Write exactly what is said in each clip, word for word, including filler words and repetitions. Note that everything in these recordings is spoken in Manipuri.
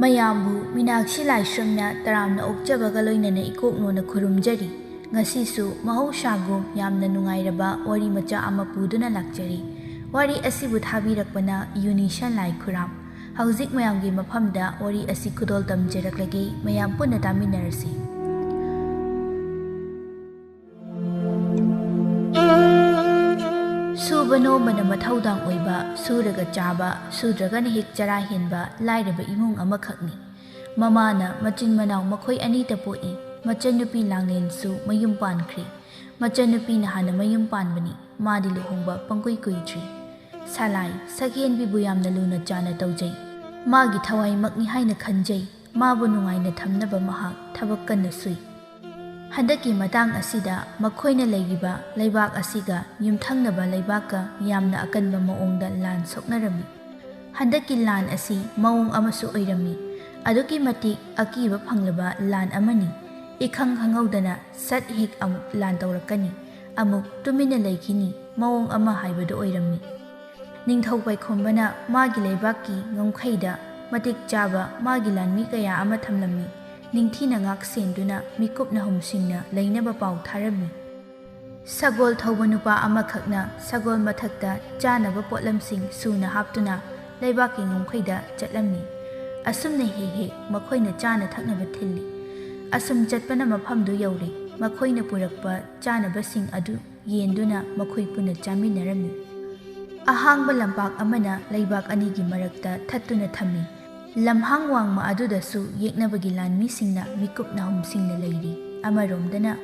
ꯃꯌꯥꯝꯕꯨ ꯃꯤꯅꯥꯛꯁꯤ ꯂꯥꯏꯁ꯭ꯔꯝꯅ ꯇꯔꯥꯝꯅ ꯑꯣꯛꯆꯕꯒ ꯂꯣꯏꯅꯅ ꯏꯀꯣꯛꯅꯣꯅ ꯈꯨꯔꯨꯝꯖꯔꯤ꯫ ꯉꯁꯤꯁꯨ ꯃꯍꯧꯁꯥꯒꯨꯝ ꯌꯥꯝꯅ ꯅꯨꯡꯉꯥꯏꯔꯕ ꯋꯥꯔꯤ ꯃꯆꯥ ꯑꯃ ꯄꯨꯗꯨꯅ ꯂꯥꯛꯆꯔꯤ꯫ ꯋꯥꯔꯤ ꯑꯁꯤꯕꯨ ꯊꯥꯕꯤꯔꯛꯄꯅ ꯌꯨꯅꯤꯁꯟ ꯂꯥꯏ ꯈꯨꯔꯥꯝ꯫ ꯍꯧꯖꯤꯛ ꯃꯌꯥꯝꯒꯤ ꯃꯐꯝꯗ ꯋꯥꯔꯤ ꯑꯁꯤ ꯈꯨꯗꯣꯜ ꯇꯝꯖꯔꯛꯂꯒꯦ, ꯃꯌꯥꯝ ꯄꯨꯟꯅ ꯇꯥꯃꯤꯟꯅꯔꯁꯤ꯫ ꯁꯨꯕ ꯅꯣꯝꯕꯅ ꯃꯊꯧꯗꯥꯡ ꯑꯣꯏꯕ, ꯁꯨꯔꯒ ꯆꯥꯕ, ꯁꯨꯗ꯭ꯔꯒꯅ ꯍꯦꯛ ꯆꯔꯥ ꯍꯦꯟꯕ ꯂꯥꯏꯔꯕ ꯏꯃꯨꯡ ꯑꯃꯈꯛꯅꯤ꯫ ꯃꯃꯥꯅ ꯃꯆꯤꯟ ꯃꯅꯥꯎ ꯃꯈꯣꯏ ꯑꯅꯤꯇ ꯄꯣꯛꯏ꯫ ꯃꯆꯟꯅꯨꯄꯤ ꯂꯥꯡꯂꯦꯟꯁꯨ ꯃꯌꯨꯝ ꯄꯥꯟꯈ꯭ꯔꯦ꯫ ꯃꯆꯟꯅꯨꯄꯤꯅ ꯍꯥꯟꯅ ꯃꯌꯨꯝ ꯄꯥꯟꯕꯅꯤ꯫ ꯃꯥꯗꯤ ꯂꯨꯍꯣꯡꯕ ꯄꯪꯀꯨꯏ ꯀꯨꯏꯗ꯭ꯔꯤ꯫ ꯁꯂꯥꯏ ꯁꯛꯍꯦꯟꯕꯤꯕꯨ ꯌꯥꯝꯅ ꯂꯨꯅ ꯆꯥꯅ ꯇꯧꯖꯩ꯫ ꯃꯥꯒꯤ ꯊꯋꯥꯏꯃꯛꯅꯤ ꯍꯥꯏꯅ ꯈꯟꯖꯩ꯫ ꯃꯥꯕꯨ ꯅꯨꯡꯉꯥꯏꯅ ꯊꯝꯅꯕ ꯃꯍꯥꯛ ꯊꯕꯛ ꯀꯟꯅ ꯁꯨꯏ꯫ ꯍꯟꯗꯛꯀꯤ ꯃꯇꯥꯡ ꯑꯁꯤꯗ ꯃꯈꯣꯏꯅ ꯂꯩꯔꯤꯕ ꯂꯩꯕꯥꯛ ꯑꯁꯤꯒ ꯌꯨꯝꯊꯪꯅꯕ ꯂꯩꯕꯥꯛꯀ ꯌꯥꯝꯅ ꯑꯀꯟꯕ ꯃꯑꯣꯡꯗ ꯂꯥꯟ ꯁꯣꯛꯅꯔꯝꯃꯤ꯫ ꯍꯟꯗꯛꯀꯤ ꯂꯥꯟ ꯑꯁꯤ ꯃꯑꯣꯡ ꯑꯃꯁꯨ ꯑꯣꯏꯔꯝꯃꯤ꯫ ꯑꯗꯨꯛꯀꯤ ꯃꯇꯤꯛ ꯑꯀꯤꯕ ꯐꯪꯂꯕ ꯂꯥꯟ ꯑꯃꯅꯤ꯫ ꯏꯈꯪ ꯈꯪꯍꯧꯗꯅ ꯁꯠ ꯍꯦꯛ ꯑꯃꯨꯛ ꯂꯥꯟ ꯇꯧꯔꯛꯀꯅꯤ, ꯑꯃꯨꯛ ꯇꯨꯃꯤꯟꯅ ꯂꯩꯈꯤꯅꯤ, ꯃꯑꯣꯡ ꯑꯃ ꯍꯥꯏꯕꯗꯨ ꯑꯣꯏꯔꯝꯃꯤ꯫ ꯅꯤꯡꯊꯧ ꯄꯥꯏꯈꯣꯝꯕꯅ ꯃꯥꯒꯤ ꯂꯩꯕꯥꯛꯀꯤ ꯉꯝꯈꯩꯗ ꯃꯇꯤꯛ ꯆꯥꯕ ꯃꯥꯒꯤ ꯂꯥꯟꯃꯤ ꯀꯌꯥ ꯑꯃ ꯊꯝꯂꯝꯃꯤ꯫ ꯅꯤꯡꯊꯤꯅ ꯉꯥꯛ ꯁꯦꯟꯗꯨꯅ ꯃꯤꯀꯨꯞ ꯅꯍꯨꯝꯁꯤꯡꯅ ꯂꯩꯅꯕ ꯄꯥꯎ ꯊꯥꯔꯝꯃꯤ꯫ ꯁꯒꯣꯜ ꯊꯧꯕ ꯅꯨꯄꯥ ꯑꯃꯈꯛꯅ ꯁꯒꯣꯜ ꯃꯊꯛꯇ ꯆꯥꯅꯕ ꯄꯣꯠꯂꯝꯁꯤꯡ ꯁꯨꯅ ꯍꯥꯞꯇꯨꯅ ꯂꯩꯕꯥꯛꯀꯤ ꯉꯝꯈꯩꯗ ꯆꯠꯂꯝꯃꯤ꯫ ꯑꯁꯨꯝꯅ ꯍꯦꯛ ꯍꯦꯛ ꯃꯈꯣꯏꯅ ꯆꯥꯅ ꯊꯛꯅꯕ ꯊꯤꯜꯂꯤ꯫ ꯑꯁꯨꯝ ꯆꯠꯄꯅ ꯃꯐꯝꯗꯨ ꯌꯧꯔꯦ꯫ ꯃꯈꯣꯏꯅ ꯄꯨꯔꯛꯄ ꯆꯥꯅꯕꯁꯤꯡ ꯑꯗꯨ ꯌꯦꯟꯗꯨꯅ ꯃꯈꯣꯏ ꯄꯨꯟꯅ ꯆꯥꯃꯤꯟꯅꯔꯝꯃꯤ꯫ ꯑꯍꯥꯡꯕ ꯂꯝꯄꯥꯛ ꯑꯃꯅ ꯂꯩꯕꯥꯛ ꯑꯅꯤꯒꯤ ꯃꯔꯛꯇ ꯊꯠꯇꯨꯅ ꯊꯝꯃꯤ꯫ ꯂꯝꯍꯥꯡ ꯋꯥꯡꯃ ꯑꯗꯨꯗꯁꯨ ꯌꯦꯛꯅꯕꯒꯤ ꯂꯥꯟꯃꯤꯁꯤꯡꯅ ꯃꯤꯀꯨꯞ ꯅꯍꯨꯝꯁꯤꯡꯅ ꯂꯩꯔꯤ꯫ ꯑꯃꯔꯣꯝꯗꯅ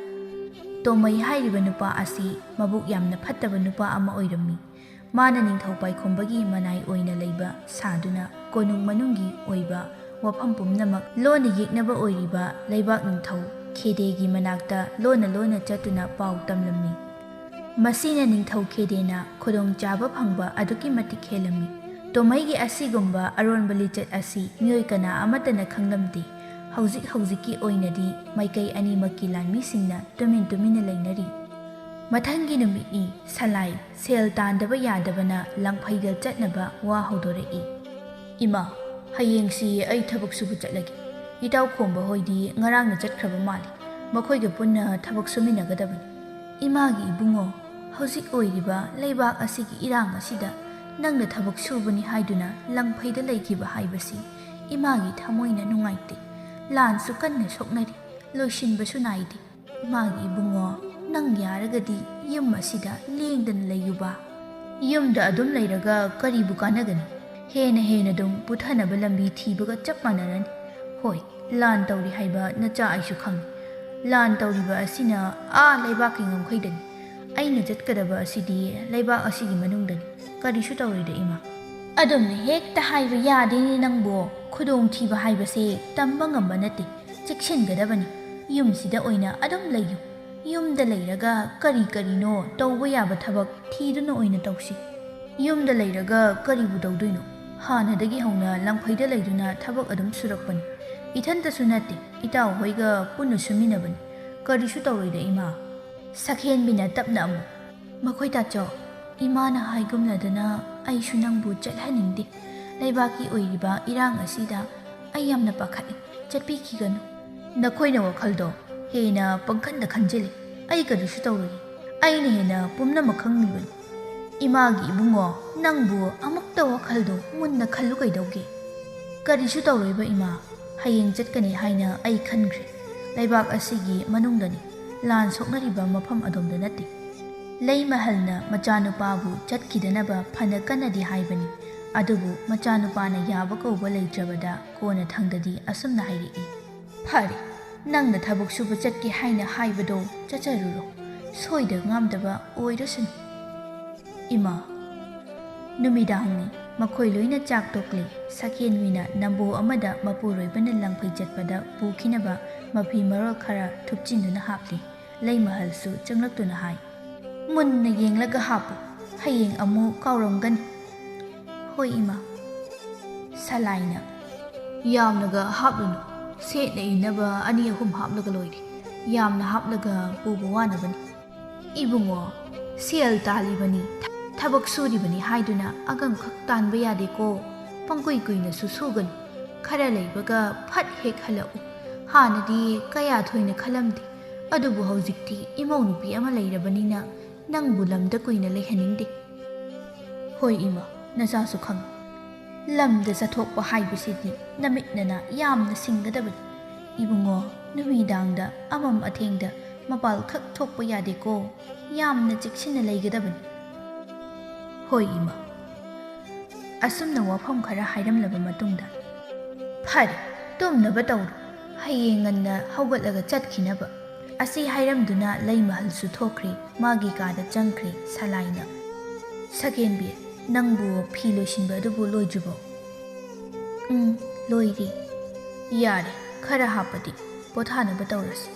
ꯇꯣꯃꯩ ꯍꯥꯏꯔꯤꯕ ꯅꯨꯄꯥ ꯑꯁꯤ ꯃꯕꯨꯛ ꯌꯥꯝꯅ ꯐꯠꯇꯕ ꯅꯨꯄꯥ ꯑꯃ ꯑꯣꯏꯔꯝꯃꯤ꯫ ꯃꯥꯅ ꯅꯤꯡꯊꯧ ꯄꯥꯏꯈꯣꯝꯕꯒꯤ ꯃꯅꯥꯏ ꯑꯣꯏꯅ ꯂꯩꯕ ꯁꯥꯗꯨꯅ ꯀꯣꯅꯨꯡ ꯃꯅꯨꯡꯒꯤ ꯑꯣꯏꯕ ꯋꯥꯐꯝ ꯄꯨꯝꯅꯃꯛ ꯂꯣꯟꯅ ꯌꯦꯛꯅꯕ ꯑꯣꯏꯔꯤꯕ ꯂꯩꯕꯥꯛ ꯅꯤꯡꯊꯧ ꯈꯦꯗꯦꯒꯤ ꯃꯅꯥꯛꯇ ꯂꯣꯟꯅ ꯂꯣꯟꯅ ꯆꯠꯇꯨꯅ ꯄꯥꯎ ꯇꯝꯂꯝꯃꯤ꯫ ꯃꯁꯤꯅ ꯅꯤꯡꯊꯧ ꯈꯦꯗꯦꯅ ꯈꯨꯗꯣꯡꯆꯥꯕ ꯐꯪꯕ ꯑꯗꯨꯛꯀꯤ ꯃꯇꯤꯛ ꯍꯦꯜꯂꯝꯃꯤ꯫ ꯇꯣꯃꯩꯒꯤ ꯑꯁꯤꯒꯨꯝꯕ ꯑꯔꯣꯟꯕ ꯂꯤꯆꯠ ꯑꯁꯤ ꯃꯤꯑꯣꯏ ꯀꯅꯥ ꯑꯃꯠꯇꯅ ꯈꯪꯂꯝꯗꯦ꯫ ꯍꯧꯖꯤꯛ ꯍꯧꯖꯤꯛꯀꯤ ꯑꯣꯏꯅꯗꯤ ꯃꯥꯏꯀꯩ ꯑꯅꯤꯃꯛꯀꯤ ꯂꯥꯟꯃꯤꯁꯤꯡꯅ ꯇꯨꯃꯤꯟ ꯇꯨꯃꯤꯟꯅ ꯂꯩꯅꯔꯤ꯫ ꯃꯊꯪꯒꯤ ꯅꯨꯃꯤꯠꯅꯤ꯫ ꯁꯂꯥꯏ ꯁꯦꯜ ꯇꯥꯟꯗꯕ ꯌꯥꯗꯕꯅ ꯂꯪꯐꯩꯗ ꯆꯠꯅꯕ ꯋꯥ ꯍꯧꯗꯣꯔꯛꯏ꯫ "ꯏꯃꯥ, ꯍꯌꯦꯡꯁꯤ ꯑꯩ ꯊꯕꯛ ꯁꯨꯕ ꯆꯠꯂꯒꯦ꯫ ꯏꯇꯥꯎ ꯈꯣꯝꯕ ꯍꯣꯏꯗꯤ ꯉꯔꯥꯡꯅ ꯆꯠꯈ꯭ꯔꯕ ꯃꯥꯜꯂꯤ꯫ ꯃꯈꯣꯏꯒ ꯄꯨꯟꯅ ꯊꯕꯛ ꯁꯨꯃꯤꯟꯅꯒꯗꯕꯅꯤ꯫" "ꯏꯃꯥꯒꯤ ꯏꯕꯨꯡꯉꯣ, ꯍꯧꯖꯤꯛ ꯑꯣꯏꯔꯤꯕ ꯂꯩꯕꯥꯛ ꯑꯁꯤꯒꯤ ꯏꯔꯥꯡ ꯑꯁꯤꯗ ꯅꯪꯅ ꯊꯕꯛ ꯁꯨꯕꯅꯤ ꯍꯥꯏꯗꯨꯅ ꯂꯪꯐꯩꯗ ꯂꯩꯈꯤꯕ ꯍꯥꯏꯕꯁꯤ ꯏꯃꯥꯒꯤ ꯊꯃꯣꯏꯅ ꯅꯨꯡꯉꯥꯏꯇꯦ꯫ ꯂꯥꯟꯁꯨ ꯀꯟꯅ ꯁꯣꯛꯅꯔꯤ, ꯂꯣꯏꯁꯤꯟꯕꯁꯨ ꯅꯥꯏꯗꯦ꯫ ꯏꯃꯥꯒꯤ ꯏꯕꯨꯡꯉꯣ, ꯅꯪ ꯌꯥꯔꯒꯗꯤ ꯌꯨꯝ ꯑꯁꯤꯗ ꯂꯦꯡꯗꯅ ꯂꯩꯌꯨꯕ꯫ ꯌꯨꯝꯗ ꯑꯗꯨꯝ ꯂꯩꯔꯒ ꯀꯔꯤꯕꯨ ꯀꯥꯟꯅꯒꯅꯤ? ꯍꯦꯟꯅ ꯍꯦꯟꯅ ꯑꯗꯨꯝ ꯄꯨꯊꯅꯕ ꯂꯝꯕꯤ ꯊꯤꯕꯒ ꯆꯞ ꯃꯥꯟꯅꯔꯅꯤ꯫ ꯍꯣꯏ, ꯂꯥꯟ ꯇꯧꯔꯤ ꯍꯥꯏꯕ ꯅꯆꯥ ꯑꯩꯁꯨ ꯈꯪꯏ꯫ ꯂꯥꯟ ꯇꯧꯔꯤꯕ ꯑꯁꯤꯅ ꯑꯥ ꯂꯩꯕꯥꯛꯀꯤ ꯉꯝꯈꯩꯗꯅꯤ꯫ ꯑꯩꯅ ꯆꯠꯀꯗꯕ ꯑꯁꯤꯗꯤ ꯂꯩꯕꯥꯛ ꯑꯁꯤꯒꯤ ꯃꯅꯨꯡꯗꯅꯤ꯫ ꯀꯔꯤꯁꯨ ꯇꯧꯔꯣꯏꯗ, ꯏꯃꯥ꯫" "ꯑꯗꯨꯝꯅ ꯍꯦꯛꯇ ꯍꯥꯏꯕ ꯌꯥꯗꯦꯅꯦ ꯅꯪꯕꯨ꯫ ꯈꯨꯗꯣꯡꯊꯤꯕ ꯍꯥꯏꯕꯁꯦ ꯇꯝꯕ ꯉꯝꯕ ꯅꯠꯇꯦ꯫ ꯆꯦꯛꯁꯤꯟꯒꯗꯕꯅꯤ꯫ ꯌꯨꯝꯁꯤꯗ ꯑꯣꯏꯅ ꯑꯗꯨꯝ ꯂꯩꯌꯨ꯫ ꯌꯨꯝꯗ ꯂꯩꯔꯒ ꯀꯔꯤ ꯀꯔꯤꯅꯣ ꯇꯧꯕ ꯌꯥꯕ ꯊꯕꯛ ꯊꯤꯗꯨꯅ ꯑꯣꯏꯅ ꯇꯧꯁꯤ꯫ ꯌꯨꯝꯗ ꯂꯩꯔꯒ ꯀꯔꯤꯕꯨ ꯇꯧꯗꯣꯏꯅꯣ? ꯍꯥꯟꯅꯗꯒꯤ ꯍꯧꯅ ꯂꯪꯐꯩꯗ ꯂꯩꯗꯨꯅ ꯊꯕꯛ ꯑꯗꯨꯝ ꯁꯨꯔꯛꯄꯅꯤ꯫ ꯏꯊꯟꯇꯁꯨ ꯅꯠꯇꯦ, ꯏꯇꯥꯎ ꯍꯣꯏꯒ ꯄꯨꯟꯅ ꯁꯨꯃꯤꯟꯅꯕꯅꯤ꯫ ꯀꯔꯤꯁꯨ ꯇꯧꯔꯣꯏꯗ, ꯏꯃꯥ꯫" ꯁꯛꯍꯦꯟꯕꯤꯅ ꯇꯞꯅ ꯑꯃꯨꯛ, "ꯃꯈꯣꯏ ꯇꯥꯆꯧ, ꯏꯃꯥꯅ ꯍꯥꯏꯒꯨꯝꯂꯗꯅ ꯑꯩꯁꯨ ꯅꯪꯕꯨ ꯆꯠꯍꯟꯅꯤꯡꯗꯦ꯫ ꯂꯩꯕꯥꯛꯀꯤ ꯑꯣꯏꯔꯤꯕ ꯏꯔꯥꯡ ꯑꯁꯤꯗ ꯑꯩ ꯌꯥꯝꯅ ꯄꯥꯈꯠꯂꯤ꯫ ꯆꯠꯄꯤꯈꯤꯒꯅꯨ꯫" "ꯅꯈꯣꯏꯅ ꯋꯥꯈꯜꯗꯣ ꯍꯦꯟꯅ ꯄꯪꯈꯟꯗ ꯈꯟꯖꯤꯜꯂꯤ꯫ ꯑꯩ ꯀꯔꯤꯁꯨ ꯇꯧꯔꯣꯏ꯫ ꯑꯩꯅ ꯍꯦꯟꯅ ꯄꯨꯝꯅꯃꯛ ꯈꯪꯂꯤꯕꯅꯤ꯫" "ꯏꯃꯥꯒꯤ ꯏꯕꯨꯡꯉꯣ, ꯅꯪꯕꯨ ꯑꯃꯨꯛꯇ ꯋꯥꯈꯜꯗꯣ ꯃꯨꯟꯅ ꯈꯜꯂꯨ ꯀꯩꯗꯧꯒꯦ?" "ꯀꯔꯤꯁꯨ ꯇꯧꯔꯣꯏꯕ, ꯏꯃꯥ꯫ ꯍꯌꯦꯡ ꯆꯠꯀꯅꯤ ꯍꯥꯏꯅ ꯑꯩ ꯈꯟꯈ꯭ꯔꯦ꯫ ꯂꯩꯕꯥꯛ ꯑꯁꯤꯒꯤ ꯃꯅꯨꯡꯗꯅꯤ꯫ ꯂꯥꯟ ꯁꯣꯛꯅꯔꯤꯕ ꯃꯐꯝ ꯑꯗꯣꯝꯗ ꯅꯠꯇꯦ꯫" ꯂꯩꯃꯍꯜꯅ ꯃꯆꯥꯅꯨꯄꯥꯕꯨ ꯆꯠꯈꯤꯗꯅꯕ ꯐꯅ ꯀꯟꯅꯗꯤ ꯍꯥꯏꯕꯅꯤ꯫ ꯑꯗꯨꯕꯨ ꯃꯆꯥꯅꯨꯄꯥꯅ ꯌꯥꯕ ꯀꯧꯕ ꯂꯩꯇ꯭ꯔꯕꯗ ꯀꯣꯟꯅ ꯊꯪꯗꯗꯤ ꯑꯁꯨꯝꯅ ꯍꯥꯏꯔꯛꯏ, "ꯐꯔꯦ, ꯅꯪꯅ ꯊꯕꯛ ꯁꯨꯕ ꯆꯠꯀꯦ ꯍꯥꯏꯅ ꯍꯥꯏꯕꯗꯣ ꯆꯠꯆꯔꯨꯔꯣ꯫ ꯁꯣꯏꯗ ꯉꯥꯝꯗꯕ ꯑꯣꯏꯔꯁꯅꯨ꯫" "ꯏꯃꯥ꯫" ꯅꯨꯃꯤꯗꯥꯡꯅꯤ꯫ ꯃꯈꯣꯏ ꯂꯣꯏꯅ ꯆꯥꯛ ꯇꯣꯛꯂꯤ꯫ ꯁꯛꯍꯦꯟꯕꯤꯅ ꯅꯝꯕꯣ ꯑꯃꯗ ꯃꯄꯨꯔꯣꯏꯕꯅ ꯂꯪꯐꯩ ꯆꯠꯄꯗ ꯄꯨꯈꯤꯅꯕ ꯃꯐꯤ ꯃꯔꯣꯜ ꯈꯔ ꯊꯨꯞꯆꯤꯟꯗꯨꯅ ꯍꯥꯞꯂꯤ꯫ ꯂꯩꯃꯍꯜꯁꯨ ꯆꯪꯂꯛꯇꯨꯅ ꯍꯥꯏ, "ꯃꯨꯟꯅ ꯌꯦꯡꯂꯒ ꯍꯥꯞꯄꯨ, ꯍꯌꯦꯡ ꯑꯃꯨꯛ ꯀꯥꯎꯔꯝꯒꯅꯤ꯫" "ꯍꯣꯏ, ꯏꯃꯥ꯫" ꯁꯂꯥꯏꯅ, "ꯌꯥꯝꯅꯒ ꯍꯥꯞꯂꯨꯅꯨ, ꯁꯦꯠꯅ ꯏꯅꯕ ꯑꯅꯤ ꯑꯍꯨꯝ ꯍꯥꯞꯂꯒ ꯂꯣꯏꯔꯦ꯫ ꯌꯥꯝꯅ ꯍꯥꯞꯂꯒ ꯄꯨꯕ ꯋꯥꯅꯕꯅꯤ꯫ ꯏꯕꯨꯡꯉꯣ, ꯁꯦꯜ ꯇꯥꯜꯂꯤꯕꯅꯤ, ꯊ-, ꯊꯕꯛ ꯁꯨꯔꯤꯕꯅꯤ ꯍꯥꯏꯗꯨꯅ ꯑꯒꯪꯈꯛ ꯇꯥꯟꯕ ꯌꯥꯗꯦꯀꯣ꯫ ꯄꯪꯀꯨꯏ ꯀꯨꯏꯅꯁꯨ ꯁꯨꯒꯅꯨ꯫ ꯈꯔ ꯂꯩꯕꯒ ꯐꯠ ꯍꯦꯛ ꯍꯜꯂꯛꯎ꯫ ꯍꯥꯟꯅꯗꯤ ꯀꯌꯥ ꯊꯣꯏꯅ ꯈꯜꯂꯝꯗꯦ, ꯑꯗꯨꯕꯨ ꯍꯧꯖꯤꯛꯇꯤ ꯏꯃꯧ ꯅꯨꯄꯤ ꯑꯃ ꯂꯩꯔꯕꯅꯤꯅ ꯅꯪꯕꯨ ꯂꯝꯗ ꯀꯨꯏꯅ ꯂꯩꯍꯟꯅꯤꯡꯗꯦ꯫ ꯍꯣꯏ ꯏꯃꯥ, ꯅꯆꯥꯁꯨ ꯈꯪꯏ꯫ ꯂꯝꯗ ꯆꯠꯊꯣꯛꯄ ꯍꯥꯏꯕꯁꯤꯗꯤ ꯅꯃꯤꯠ ꯅꯅꯥ ꯌꯥꯝꯅ ꯁꯤꯡꯒꯗꯕꯅꯤ꯫ ꯏꯕꯨꯡꯉꯣ, ꯅꯨꯃꯤꯗꯥꯡꯗ ꯑꯃꯝ ꯑꯊꯦꯡꯗ ꯃꯄꯥꯜ ꯈꯛ ꯊꯣꯛꯄ ꯌꯥꯗꯦꯀꯣ꯫ ꯌꯥꯝꯅ ꯆꯦꯛꯁꯤꯟꯅ ꯂꯩꯒꯗꯕꯅꯤ꯫ ꯍꯣꯏ ꯏꯃꯥ꯫ ꯑꯁꯨꯝꯅ ꯋꯥꯐꯝ ꯈꯔ ꯍꯥꯏꯔꯝꯂꯕ ꯃꯇꯨꯡꯗ, "ꯐꯔꯦ, ꯇꯨꯝꯅꯕ ꯇꯧꯔꯣ꯫ ꯍꯌꯦꯡ ꯉꯟꯅ ꯍꯧꯒꯠꯂꯒ ꯆꯠꯈꯤꯅꯕ"꯫ ꯑꯁꯤ ꯍꯥꯏꯔꯝꯗꯨꯅ ꯂꯩꯃꯍꯜꯁꯨ ꯊꯣꯛꯈ꯭ꯔꯦ, ꯃꯥꯒꯤ ꯀꯥꯗ ꯆꯪꯈ꯭ꯔꯦ ꯁꯂꯥꯏꯅ꯫ "ꯁꯀꯦꯟꯕꯤ, ꯅꯪꯕꯨ ꯐꯤ ꯂꯣꯏꯁꯤꯟꯕ ꯑꯗꯨꯕꯨ ꯂꯣꯏꯗ꯭ꯔꯤꯕꯣ?" "ꯎꯝ, ꯂꯣꯏꯔꯦ"꯫ "ꯌꯥꯔꯦ, ꯈꯔ ꯍꯥꯞꯄꯗꯤ ꯄꯣꯊꯥꯅꯕ ꯇꯧꯔꯁꯤ꯫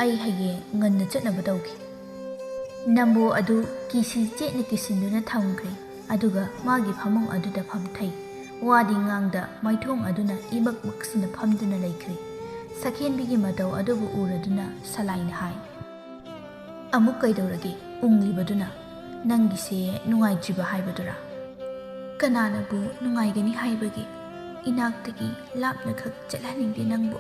ꯑꯩ ꯍꯌꯦꯡ ꯉꯟꯅ ꯆꯠꯅꯕ ꯇꯧꯒꯦ"꯫ ꯅꯝꯕꯣ ꯑꯗꯨ ꯀꯤꯁꯤ ꯆꯦꯠꯅ ꯀꯤꯁꯤꯟꯗꯨꯅ ꯊꯝꯈ꯭ꯔꯦ, ꯑꯗꯨꯒ ꯃꯥꯒꯤ ꯐꯃꯨꯡ ꯑꯗꯨꯗ ꯐꯝꯊꯩ꯫ ꯋꯥꯗꯤ ꯉꯥꯡꯗ ꯃꯥꯏꯊꯣꯡ ꯑꯗꯨꯅ ꯏꯃꯛ ꯃꯛꯁꯤꯟꯅ ꯐꯝꯗꯨꯅ ꯂꯩꯈ꯭ꯔꯦ꯫ ꯁꯈꯦꯟꯕꯤꯒꯤ ꯃꯇꯧ ꯑꯗꯨꯕꯨ ꯎꯔꯗꯨꯅ ꯁꯂꯥꯏꯅ ꯍꯥꯏ, "ꯑꯃꯨꯛ ꯀꯩꯗꯧꯔꯒꯦ ꯎꯪꯂꯤꯕꯗꯨꯅ? ꯅꯪꯒꯤꯁꯦ ꯅꯨꯡꯉꯥꯏꯇ꯭ꯔꯤꯕ ꯍꯥꯏꯕꯗꯨꯔꯥ?" "ꯀꯅꯥꯅꯕꯨ ꯅꯨꯡꯉꯥꯏꯒꯅꯤ ꯍꯥꯏꯕꯒꯦ? ꯏꯅꯥꯛꯇꯒꯤ ꯂꯥꯞꯅ ꯈꯛ ꯆꯠꯍꯟꯅꯤꯡꯗꯦ ꯅꯪꯕꯨ"꯫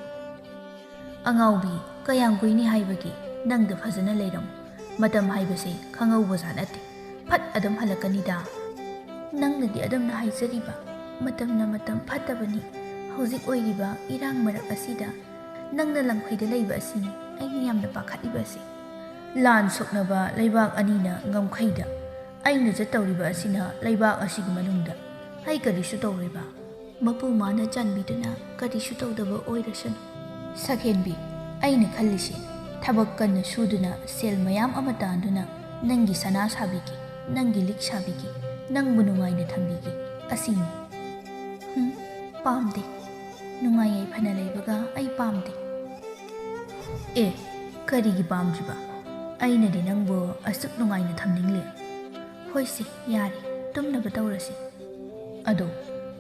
"ꯑꯉꯥꯎꯕꯤ, ꯀꯌꯥꯝ ꯀꯨꯏꯅꯤ ꯍꯥꯏꯕꯒꯦ? ꯅꯪꯗ ꯐꯖꯅ ꯂꯩꯔꯝꯃꯨ꯫ ꯃꯇꯝ ꯍꯥꯏꯕꯁꯦ ꯈꯪꯍꯧꯕꯖꯥꯠ ꯅꯠꯇꯦ꯫ ꯐꯠ ꯑꯗꯨꯝ ꯍꯜꯂꯛꯀꯅꯤꯗ"꯫ "ꯅꯪꯅꯗꯤ ꯑꯗꯨꯝꯅ ꯍꯥꯏꯖꯔꯤꯕ꯫ ꯃꯇꯝꯅ ꯃꯇꯝ ꯐꯠꯇꯕꯅꯤ꯫ ꯍꯧꯖꯤꯛ ꯑꯣꯏꯔꯤꯕ ꯏꯔꯥꯡ ꯃꯔꯛ ꯑꯁꯤꯗ ꯅꯪꯅ ꯂꯝꯈꯩꯗ ꯂꯩꯕ ꯑꯁꯤꯅꯤ ꯑꯩꯅ ꯌꯥꯝꯅ ꯄꯥꯈꯠꯂꯤꯕ ꯑꯁꯤ"꯫ "ꯂꯥꯟ ꯁꯣꯛꯅꯕ ꯂꯩꯕꯥꯛ ꯑꯅꯤꯅ ꯉꯝꯈꯩꯗ ꯑꯩꯅ ꯆꯠꯇꯧꯔꯤꯕ ꯑꯁꯤꯅ ꯂꯩꯕꯥꯛ ꯑꯁꯤꯒꯤ ꯃꯅꯨꯡꯗ꯫ ꯑꯩ ꯀꯔꯤꯁꯨ ꯇꯧꯔꯣꯏꯕ꯫ ꯃꯄꯨ ꯃꯥꯅ ꯆꯥꯟꯕꯤꯗꯨꯅ ꯀꯔꯤꯁꯨ ꯇꯧꯗꯕ ꯑꯣꯏꯔꯁꯅꯨ"꯫ "ꯁꯈꯦꯟꯕꯤ, ꯑꯩꯅ ꯈꯜꯂꯤꯁꯤ, ꯊꯕꯛ ꯀꯟꯅ ꯁꯨꯗꯨꯅ ꯁꯦꯜ ꯃꯌꯥꯝ ꯑꯃ ꯇꯥꯟꯗꯨꯅ ꯅꯪꯒꯤ ꯁꯅꯥ ꯁꯥꯕꯤꯒꯦ, ꯅꯪꯒꯤ ꯂꯤꯛ ꯁꯥꯕꯤꯒꯦ, ꯅꯪꯕꯨ ꯅꯨꯡꯉꯥꯏꯅ ꯊꯝꯕꯤꯒꯦ, ꯑꯁꯤꯅꯤ"꯫ "ꯍꯨꯝ, ꯄꯥꯝꯗꯦ꯫ ꯅꯨꯡꯉꯥꯏ ꯌꯥꯏꯐꯅ ꯂꯩꯕꯒ ꯑꯩ ꯄꯥꯝꯗꯦ"꯫ "ꯑꯦ, ꯀꯔꯤꯒꯤ ꯄꯥꯝꯗ꯭ꯔꯤꯕ? ꯑꯩꯅꯗꯤ ꯅꯪꯕꯨ ꯑꯁꯨꯛ ꯅꯨꯡꯉꯥꯏꯅ ꯊꯝꯅꯤꯡꯂꯤ"꯫ "ꯍꯣꯏꯁꯦ, ꯌꯥꯔꯦ, ꯇꯨꯝꯅꯕ ꯇꯧꯔꯁꯤ"꯫ "ꯑꯗꯣ,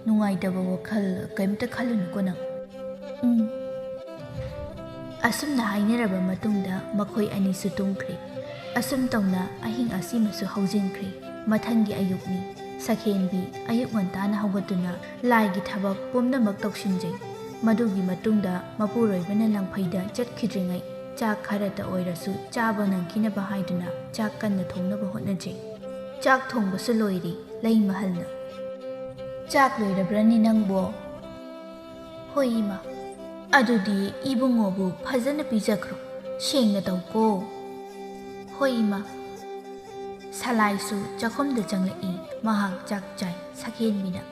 ꯅꯨꯡꯉꯥꯏꯇꯕ ꯋꯥꯈꯜ ꯀꯔꯤꯝꯇ ꯈꯜꯂꯨꯅꯨꯀꯣ ꯅꯪ"꯫ "ꯎꯝ, ꯑꯁꯨꯝꯅ ꯍꯥꯏꯅꯔꯕ ꯃꯇꯨꯡꯗ ꯃꯈꯣꯏ ꯑꯅꯤꯁꯨ ꯇꯨꯝꯈ꯭ꯔꯦ꯫ ꯑꯁꯨꯝ ꯇꯧꯅ ꯑꯍꯤꯡ ꯑꯁꯤꯃꯁꯨ ꯍꯧꯖꯤꯟꯈ꯭ꯔꯦ꯫ ꯃꯊꯪꯒꯤ ꯑꯌꯨꯛꯅꯤ꯫ ꯁꯈꯦꯟꯕꯤ ꯑꯌꯨꯛ ꯉꯟꯇꯥꯅ ꯍꯧꯒꯠꯇꯨꯅ ꯂꯥꯏꯒꯤ ꯊꯕꯛ ꯄꯨꯝꯅꯃꯛ ꯇꯧꯁꯤꯟꯖꯩ꯫ ꯃꯗꯨꯒꯤ ꯃꯇꯨꯡꯗ ꯃꯄꯨꯔꯣꯏꯕꯅ ꯂꯪꯐꯩꯗ ꯆꯠꯈꯤꯗ꯭ꯔꯤꯉꯩ ꯆꯥꯛ ꯈꯔꯇ ꯑꯣꯏꯔꯁꯨ ꯆꯥꯕ ꯅꯪꯈꯤꯅꯕ ꯍꯥꯏꯗꯨꯅ ꯆꯥꯛ ꯀꯟꯅ ꯊꯣꯡꯅꯕ ꯍꯣꯠꯅꯖꯩ꯫ ꯆꯥꯛ ꯊꯣꯡꯕꯁꯨ ꯂꯣꯏꯔꯦ꯫ ꯂꯩꯃꯍꯜꯅ, "ꯆꯥꯛ ꯂꯣꯏꯔꯕ꯭ꯔꯅꯤ ꯅꯪꯕꯣ?" "ꯍꯣꯏ ꯏꯃꯥ꯫ ꯑꯗꯨꯗꯤ ꯏꯕꯨꯡꯉꯣꯕꯨ ꯐꯖꯅ ꯄꯤꯖꯈ꯭ꯔꯣ꯫ ꯁꯦꯡꯅ ꯇꯧꯀꯣ꯫" "ꯍꯣꯏ ꯏꯃꯥ꯫" ꯁꯂꯥꯏꯁꯨ ꯆꯥꯛꯈꯨꯝꯗ ꯆꯪꯂꯛꯏ꯫ ꯃꯍꯥꯛ ꯆꯥꯛ ꯆꯥꯏ꯫ ꯁꯈꯦꯟꯕꯤꯅ,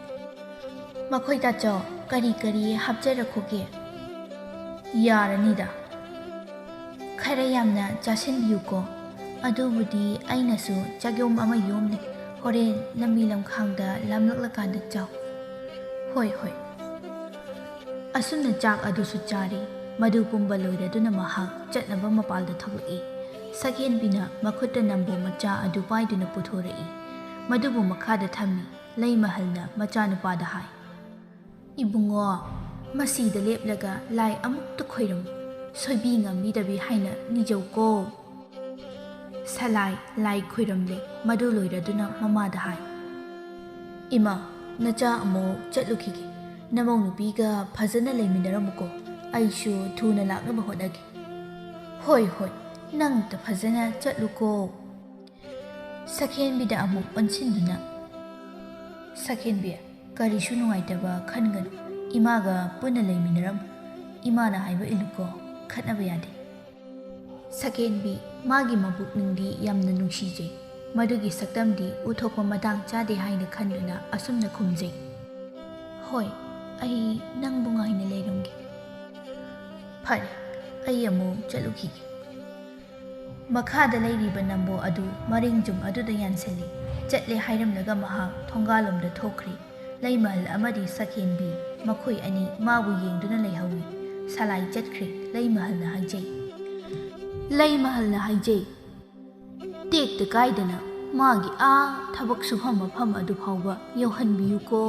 "ꯃꯈꯣꯏ ꯇꯥꯆꯧ, ꯀꯔꯤ ꯀꯔꯤ ꯍꯥꯞꯆꯔꯛꯈꯣꯒꯦ?" "ꯌꯥꯔꯅꯤꯗ꯫ ꯈꯔ ꯌꯥꯝꯅ ꯆꯥꯁꯤꯟꯕꯤꯌꯨꯀꯣ꯫ ꯑꯗꯨꯕꯨꯗꯤ ꯑꯩꯅꯁꯨ ꯆꯥꯛꯌꯣꯝ ꯑꯃ ꯌꯣꯝꯂꯦ꯫ ꯍꯣꯔꯦꯟ ꯂꯝꯕꯤ ꯂꯝꯈꯥꯡꯗ ꯂꯥꯝꯂꯛꯂꯀꯥꯟꯗ ꯆꯥꯎ꯫" "ꯍꯣꯏ, ꯍꯣꯏ꯫" ꯑꯁꯨꯝꯅ ꯆꯥꯛ ꯑꯗꯨꯁꯨ ꯆꯥꯔꯤ꯫ ꯃꯗꯨ ꯄꯨꯝꯕ ꯂꯣꯏꯔꯗꯨꯅ ꯃꯍꯥꯛ ꯆꯠꯅꯕ ꯃꯄꯥꯜꯗ ꯊꯣꯛꯂꯛꯏ꯫ ꯁꯛꯍꯦꯟꯕꯤꯅ ꯃꯈꯨꯠꯇ ꯅꯝꯕꯣ ꯃꯆꯥ ꯑꯗꯨ ꯄꯥꯏꯗꯨꯅ ꯄꯨꯊꯣꯔꯛꯏ꯫ ꯃꯗꯨꯕꯨ ꯃꯈꯥꯗ ꯊꯝꯃꯤ꯫ ꯂꯩꯃꯍꯜꯅ ꯃꯆꯥꯅꯨꯄꯥꯗ ꯍꯥꯏ, "ꯏꯕꯨꯡꯉꯣ, ꯃꯁꯤꯗ ꯂꯦꯞꯂꯒ ꯂꯥꯏ ꯑꯃꯨꯛꯇ ꯈꯣꯏꯔꯝꯃꯨ꯫ ꯁꯣꯏꯕꯤ ꯉꯝꯕꯤꯗꯕꯤ ꯍꯥꯏꯅ ꯅꯤꯖꯧꯀꯣ꯫" ꯁꯂꯥꯏ ꯂꯥꯏ ꯈꯣꯏꯔꯝꯂꯦ꯫ ꯃꯗꯨ ꯂꯣꯏꯔꯗꯨꯅ ꯃꯃꯥꯗ ꯍꯥꯏ, "ꯏꯃꯥ, ꯅꯆꯥ ꯑꯃꯨꯛ ꯆꯠꯂꯨꯈꯤꯒꯦ꯫ ꯅꯃꯧ ꯅꯨꯄꯤꯒ ꯐꯖꯅ ꯂꯩꯃꯤꯟꯅꯔꯝꯃꯨꯀꯣ꯫ ꯑꯩꯁꯨ ꯊꯨꯅ ꯂꯥꯛꯅꯕ ꯍꯣꯠꯅꯒꯦ꯫" "ꯍꯣꯏ, ꯍꯣꯏ, ꯅꯪꯇ ꯐꯖꯅ ꯆꯠꯂꯨꯀꯣ꯫" ꯁꯛꯍꯦꯟꯕꯤꯗ ꯑꯃꯨꯛ ꯑꯣꯟꯁꯤꯟꯗꯨꯅ, "ꯁꯛꯍꯦꯟꯕꯤ, ꯀꯔꯤꯁꯨ ꯅꯨꯡꯉꯥꯏꯇꯕ ꯈꯟꯒꯅꯨ꯫ ꯏꯃꯥꯒ ꯄꯨꯟꯅ ꯂꯩꯃꯤꯟꯅꯔꯝꯃꯨ꯫ ꯏꯃꯥꯅ ꯍꯥꯏꯕ ꯏꯜꯂꯨꯀꯣ꯫ ꯈꯠꯅꯕ ꯌꯥꯗꯦ꯫" ꯁꯛꯍꯦꯟꯕꯤ ꯃꯥꯒꯤ ꯃꯕꯨꯛꯅꯤꯡꯗꯤ ꯌꯥꯝꯅ ꯅꯨꯡꯁꯤꯖꯩ꯫ ꯃꯗꯨꯒꯤ ꯁꯛꯇꯝꯗꯤ ꯎꯊꯣꯛꯄ ꯃꯇꯥꯡ ꯆꯥꯗꯦ ꯍꯥꯏꯅ ꯈꯟꯗꯨꯅ ꯑꯁꯨꯝꯅ ꯈꯨꯝꯖꯩ, "ꯍꯣꯏ, ꯑꯩ ꯅꯪꯕꯨ ꯉꯥꯏꯅ ꯂꯩꯔꯝꯒꯦ꯫" "ꯐꯔꯦ, ꯑꯩ ꯑꯃꯨꯛ ꯆꯠꯂꯨꯈꯤꯒꯦ꯫" ꯃꯈꯥꯗ ꯂꯩꯔꯤꯕ ꯅꯝꯕꯣ ꯑꯗꯨ ꯃꯔꯤꯡꯖꯨꯝ ꯑꯗꯨꯗ ꯌꯥꯟꯁꯤꯜꯂꯤ꯫ ꯆꯠꯂꯦ ꯍꯥꯏꯔꯝꯂꯒ ꯃꯍꯥꯛ ꯊꯣꯡꯒꯥꯜꯂꯣꯝꯗ ꯊꯣꯛꯈ꯭ꯔꯦ꯫ ꯂꯩꯃꯍꯜ ꯑꯃꯗꯤ ꯁꯛꯍꯦꯟꯕꯤ ꯃꯈꯣꯏ ꯑꯅꯤ ꯃꯥꯕꯨ ꯌꯦꯡꯗꯨꯅ ꯂꯩꯍꯧꯏ꯫ ꯁꯂꯥꯏ ꯆꯠꯈ꯭ꯔꯦ꯫ ꯂꯩꯃꯍꯜꯅ ꯍꯥꯏꯖꯩ, ꯂꯩꯃꯍꯜꯅ ꯍꯥꯏꯖꯩ, "ꯇꯦꯛꯇ ꯀꯥꯏꯗꯅ ꯃꯥꯒꯤ ꯑꯥ ꯊꯕꯛ ꯁꯨꯐꯝ ꯃꯐꯝ ꯑꯗꯨ ꯐꯥꯎꯕ ꯌꯧꯍꯟꯕꯤꯌꯨꯀꯣ꯫"